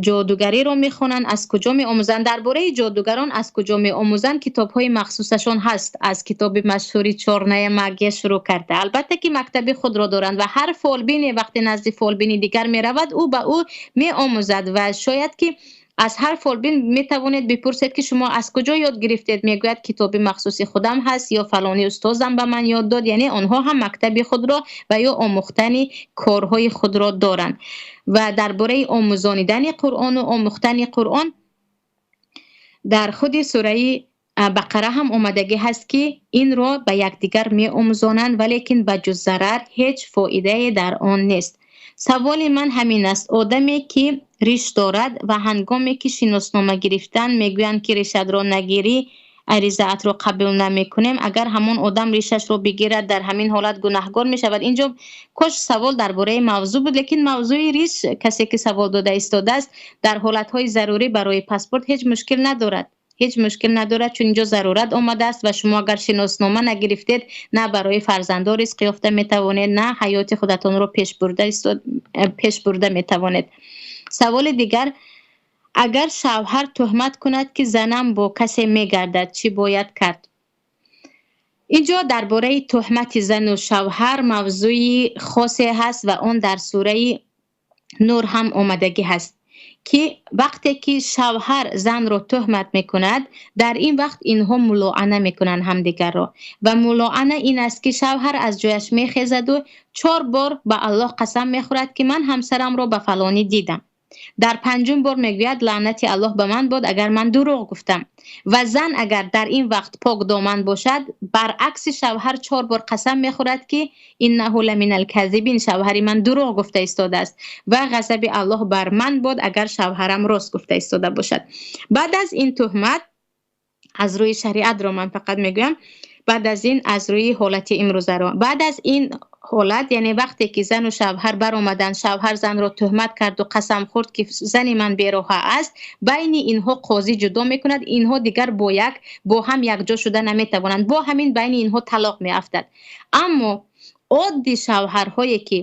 ҷодугариро мехонанд, аз куҷо меомӯзанд? Дар бораи ҷодугарон аз куҷо меомӯзанд, китобҳои махсусашон ҳаст, аз китоби машҳури Чёрная магия шурӯъ карда. Албатта ки мактаби худро доранд ва ҳар фолбине вақте назди фолбини дигар меравад, ӯ ба ӯ меомӯзад ва шояд ки аз ҳар фолбин метавонед бипурсед, ки шумо аз куҷо ёд гирифтед? Мегӯяд китоби махсуси худам ҳаст ё фалони устозам ба ман ёд дод. Яъне онҳо ҳам мактаби худро ва ё омӯхтани корҳои худро доранд. Ва дар бораи омӯзонидани Қуръону омӯхтани Қуръон дар худи сураи Бақара ҳам омадагӣ ҳаст, ки инро ба якдигар меомӯзонанд, валекин ба ҷуз зарар ҳеҷ фоидае дар он нест. Саволи ман ҳамин аст: одаме ки риш дорад ва ҳангоме ки шиноснома гирифтан мегӯянд, ки ришатро нагирӣ, Аризаатро қабул намекунем, агар ҳамон одам ришашро бигирад, дар ҳамин ҳолат гунаҳгор мешавад. Инҷо кош савол дар бораи мавзӯъ буд, лекин мавзӯи риш, касе ки савол дода истодааст, дар ҳолатҳои зарурӣ барои паспорт ҳеҷ мушкил надорад. Ҳеҷ мушкил надорад, чун инҷо зарурат омадааст ва шумо агар шиноснома нагирифтед, на барои фарзандо ризқ ёфта метавонед, на ҳаёти худатонро пеш бурда метавонед. Саволи дигар: агар шавҳар туҳмат кунад, ки занам бо касе мегардад, чӣ бояд кард? Инҷо дар бораи туҳмати зану шавҳар мавзӯи хосе ҳаст ва он дар сураи Нур ҳам омадагӣ ҳаст, ки вақте ки шавҳар занро туҳмат мекунад, дар ин вақт инҳо мулоана мекунанд ҳамдигарро. Ва мулоана ин аст, ки шавҳар аз ҷояш мехезаду 4 бор ба Аллоҳ қасам мехӯрад, ки ман ҳамсарамро ба фалонӣ дидам. Дар панҷум бор мегӯяд: лаънати Аллоҳ ба ман бод, агар ман дурӯғ гуфтам. Ва зан агар дар ин вақт покдоман бошад, баръакси шавҳар 4 бор қасам мехӯрад, ки иннаҳу ламинал казибин, шавҳари ман дурӯғ гуфта истодааст ва ғазаби Аллоҳ бар ман бод, агар шавҳарам рост гуфта истода бошад. Баъд аз ин туҳмат, аз рӯи шариатро ман фақат мегӯям, баъд аз ин аз рӯи ҳолати имрӯзаро, баъд аз ин ҳолат, яъне вақте ки зану шавҳар баромаданд, шавҳар занро туҳмат кард ва қасам хӯрд, ки зани ман бероҳа аст, байни инҳо қозӣ ҷудо мекунад, инҳо дигар бо ҳам якҷо шуда наметавонанд, бо ҳамин байни инҳо талоқ меафтад. Аммо оддӣ шавҳарҳое ки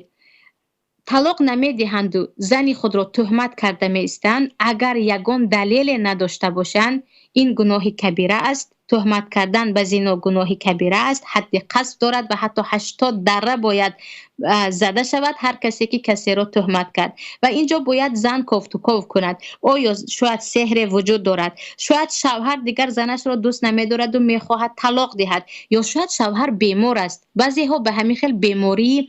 талоқ намедиҳанду зани худро туҳмат карда меистанд, агар ягон далеле надошта бошанд, ин гуноҳи кабира аст. Туҳмат кардан ба зино гуноҳи кабира аст, ҳадди қасд дорад ва ҳатто 80 дарра бояд зада шавад ҳар касе ки касеро туҳмат кард. Ва инҷо бояд зан кофтуков кунад. Оё шояд сеҳре вуҷуд дорад, шояд шавҳар дигар занашро дӯст намедораду мехоҳад талоқ диҳад, ё шояд шавҳар бемор аст. Баъзеҳо ба ҳамин хел бемории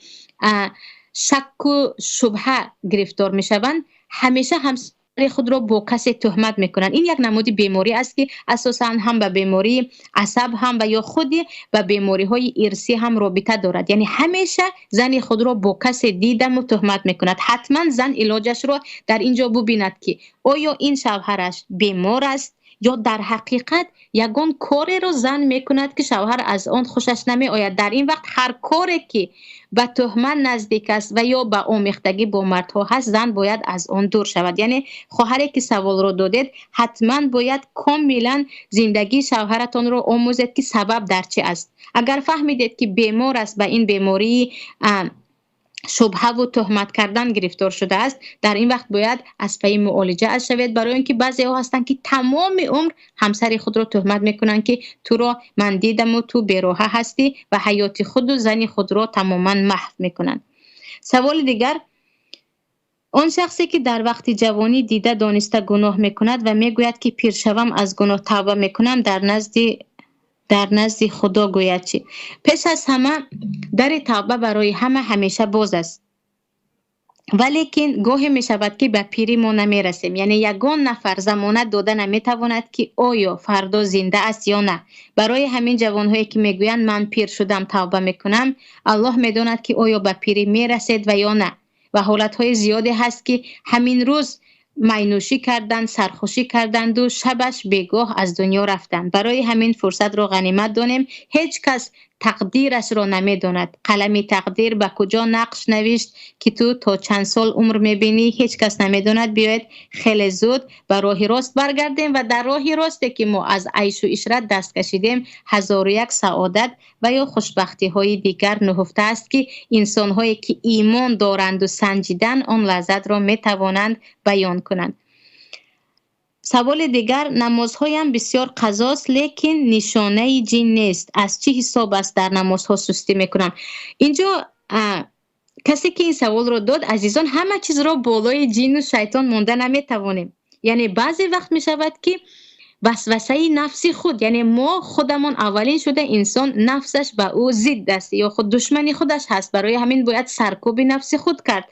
шакку шубҳа гирифтор мешаванд, ҳамеша ҳамсари худро бо касе туҳмат мекунанд. Ин як намуди беморӣ аст, ки асосан ҳам ба бемории асаб ҳам ва ё худи ба бемориҳои ирсӣ ҳам робита дорад. Яъне ҳамеша зани худро бо касе дидаму туҳмат мекунад. Ҳатман зан илоҷашро дар ин ҷо бубинад, ки оё ин шавҳараш бемор аст ё дар ҳақиқат ягон кореро зан мекунад, ки шавҳар аз он хушаш намеояд. Дар ин вақт ҳар коре ки ба туҳмат наздик аст ва ё ба омехтагӣ бо мардҳо ҳаст, зан бояд аз он дур шавад. Яъне хоҳаре ки саволро додед, ҳатман бояд комилан зиндагии шавҳаратонро омӯзед, ки сабаб дар чӣ аст. Агар фаҳмидед, ки бемор аст, ба ин бемории шубҳаву туҳмат кардан гирифтор шудааст, дар ин вақт бояд аз пайи муолиҷа аз шавед, барои он ки баъзеҳо ҳастанд, ки тамоми умр ҳамсари худро туҳмат мекунанд, ки туро ман дидаму ту бероҳа ҳастӣ, ва ҳаёти худу зани худро тамоман маҳв мекунанд. Саволи дигар: он шахсе ки дар вақти ҷавонӣ дида дониста гуноҳ мекунад ва мегӯяд, ки пир шавам аз гуноҳ тавба мекунам, дар назди Худо гӯяд чӣ? Пеш аз ҳама, дари тавба барои ҳама ҳамеша боз аст, валекин гоҳе мешавад, ки ба пирӣ мо намерасем. Яъне ягон нафар замонат дода наметавонад, ки оё фардо зинда аст ё на. Барои ҳамин ҷавонҳое ки мегӯянд, ман пир шудам, тавба мекунам, Аллоҳ медонад, ки оё ба пирӣ мерасед ва ё на. Ва ҳолатҳои зиёде ҳаст, ки ҳамин рӯз майнӯшӣ карданд, сархушӣ карданду шабаш бегоҳ аз дунё рафтанд. Барои ҳамин фурсатро ғанимат донем. Ҳеҷ кас тақдирашро намедонад. Қалами тақдир ба куҷо нақш навишт, ки ту то чанд сол умр мебинӣ, ҳеҷ кас намедонад. Биёед, хеле зуд ба роҳи рост баргардем ва дар роҳи росте ки мо аз айшу ишрат даст кашидем, ҳазору як саодат ва ё хушбахтиҳои дигар нуҳуфта аст, ки инсонҳое ки имон доранду санҷидан он лаззатро метавонанд баён кунанд. Саволи дигар: намозҳоям бисёр қазост, лекин нишонаи ҷин нест, аз чӣ ҳисоб аст дар намозҳо сустӣ мекунам? Инҷо касе ки ин саволро дод, азизон, ҳама чизро болои ҷину шайтон монда наметавонем. Яъне баъзе вақт мешавад, ки васвасаи нафси худ, яъне мо худамон аввалин шуда инсон нафсаш ба ӯ зидд аст ё худ душмани худаш ҳаст. Барои ҳамин бояд саркӯби нафси худ кард.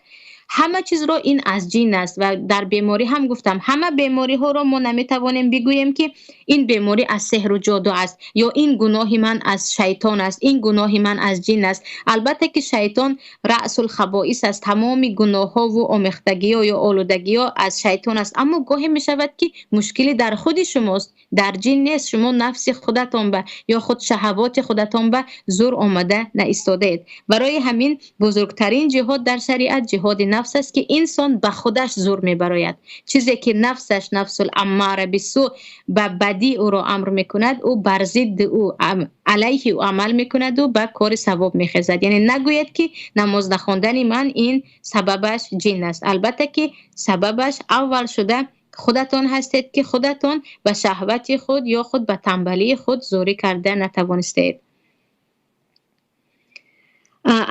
Ҳама чизро ин аз ҷин аст ва дар беморӣ ҳам гуфтам, ҳама бемориҳоро мо наметавонем бигӯем, ки ин беморӣ аз сеҳру ҷоду аст ё ин гуноҳи ман аз шайтон аст, ин гуноҳи ман аз ҷин аст. Албатта ки шайтон раъсул хабоис аст, тамоми гуноҳҳову омехтагиҳо ё олудагиҳо аз шайтон аст, аммо гоҳе мешавад, ки мушкилӣ дар худи шумост. Дар ҷин нест, шумо нафси худатон ба ё худ шаҳавоти худатон ба зур омада наистодаед. Барои ҳамин бузургтарин ҷиҳод дар шариат ҷиҳоди нафс аст, ки инсон ба худаш зур мебарояд. Чизе ки нафсаш, нафсул аммара бису, ба бадӣ ӯро амр мекунад, ӯ бар зидди ӯ, алайҳи ӯ амал мекунад ва ба кори савоб мехезад. Яъне нагӯяд, ки намоз нахондани ман ин сабабаш ҷин аст. Албатта ки сабабаш аввал шуда худатон ҳастед, ки худатон ба шаҳвати худ ё худ ба танбалии худ зӯрӣ карда натавонистаед.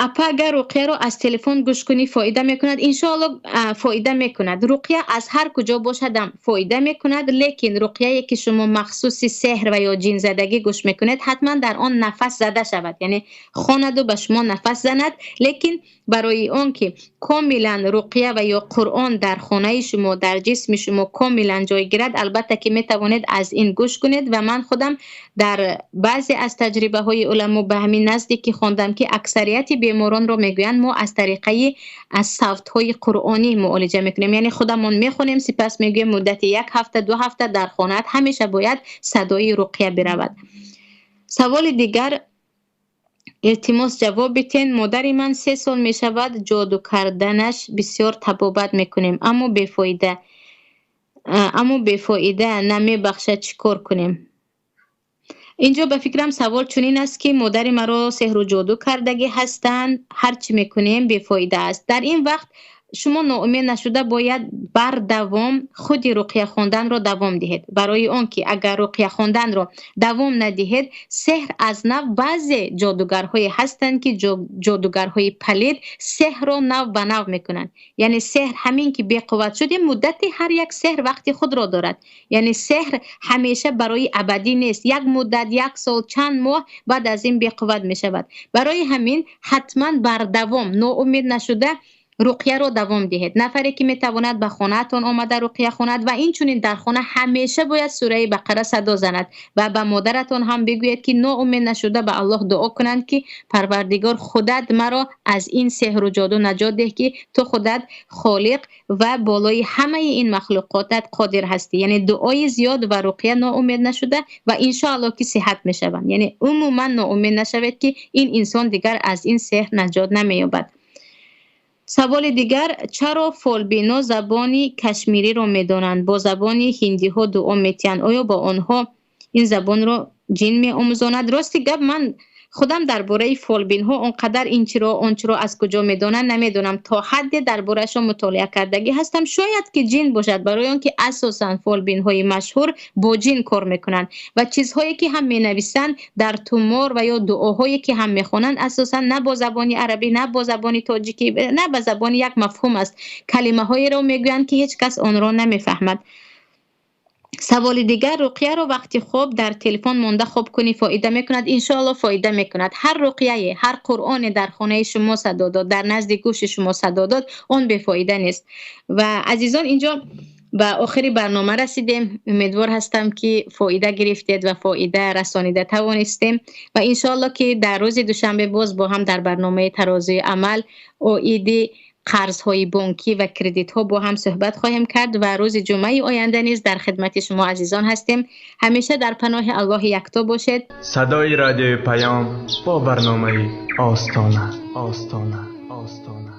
Апа, агар руқияро аз телефон гӯш кунӣ, фоида мекунад? Иншоалло, фоида мекунад. Руқия аз ҳар куҷо бошадам, фоида мекунад, лекин руқияе ки шумо махсуси сеҳр ва ё ҷинзадагӣ гӯш мекунед, ҳатман дар он нафас зада шавад, яъне хонаду ба шумо нафас занад. Лекин барои он ки комилан руқия ва ё Қуръон дар хонаи шумо, дар ҷисми шумо комилан ҷой гирад, албатта ки метавонед аз ин гӯш кунед. Ва ман худам дар баъзе аз таҷрибаҳои уламо ба ҳамин наздикӣ хондам, ки аксарияти беморонро мегӯянд, мо аз тариқаи аз савтҳои қуръонӣ муолиҷа мекунем, яъне худамон мехонем, сипас мегӯем, муддати як ҳафта, 2 ҳафта дар хонаат ҳамеша бояд садои руқия биравад. Саволи дигар, илтимос, ҷавоб битен. Модари ман 3 сол мешавад ҷоду карданаш, бисёр табобат мекунем, аммо бефоида, намебахшад. Чӣ кор кунем? Инҷо ба фикрам савол чунин аст, ки модари маро сеҳру ҷоду кардагӣ ҳастанд, ҳар чӣ мекунем, бефоида аст. Дар ин вақт шумо ноумед нашуда бояд бардавом худи руқия хонданро давом диҳед, барои он ки агар руқия хонданро давом надиҳед, сеҳр аз нав, баъзе ҷодугарҳое ҳастанд, ки ҷодугарҳои палид сеҳрро нав ба нав мекунанд. Яъне сеҳр ҳамин ки беқувват шуд, муддати ҳар як сеҳр вақти худро дорад, яъне сеҳр ҳамеша барои абадӣ нест, як муддат, як сол, чанд моҳ, баъд аз ин беқувват мешавад. Барои ҳамин ҳатман бардавом ноумед нашуда руқияро давом диҳед. Нафаре ки метавонад, ба хонаатон омада руқия хонад ва инчунин дар хона ҳамеша бояд сураи Бақара садо занад ва ба модаратон ҳам бигӯед, ки ноумед нашуда ба Аллоҳ дуо кунанд, ки Парвардигор, худат маро аз ин сеҳру ҷоду наҷот деҳ, ки ту худат холиқ ва болои ҳамаи ин махлуқотат қодир ҳастӣ. Яъне дуои зиёд ва руқия ноумед нашуда ва иншоалло ки сиҳат мешаванд. Яъне умуман ноумед нашавед, ки ин инсон дигар аз ин сеҳр наҷот намеёбад. Саволи дигар: чаро фолбино забони кашмириро медонанд, бо забони ҳиндиҳо дуо метиҳанд? Оё ба онҳо ин забонро ҷин меомӯзонад? Рости гап, ман худам дар бораи фолбинҳо он қадар ин чиро, он чиро аз куҷо медонанд, намедонам. То ҳадде дар бораашон мутолиа кардагӣ ҳастам. Шояд ки ҷин бошад, барои он ки асосан фолбинҳои машҳур бо ҷин кор мекунанд ва чизҳое ки ҳам менависанд дар тумор ва ё дуоҳое ки ҳам мехонанд, асосан на бо забони арабӣ, на бо забони тоҷикӣ, на ба забони як мафҳум аст, калимаҳоеро мегӯянд, ки ҳеҷ кас онро намефаҳмад. Саволи дигар: руқияро вақти хоб дар телефон монда хоб кунӣ, фоида мекунад? Иншоалло, фоида мекунад. Ҳар руқияе, ҳар қуръоне дар хонаи шумо садо дод, дар назди гӯши шумо садо дод, он бефоида нест. Ва азизон, инҷо ба охири барнома расидем. Умедвор ҳастам, ки фоида гирифтед ва фоида расонида тавонистем ва иншоалло ки дар рӯзи душанбе боз бо ҳам дар барномаи Тарозуи амал оиди қарзҳои бонкӣ ва кредитҳо бо ҳам суҳбат хоҳем кард ва рӯзи ҷумъаи оянда низ дар хидмати шумо азизон ҳастем. Ҳамеша дар паноҳи Аллоҳи якто бошед. Садои радиои Паём бо барномаи Остона, Остона, Остона.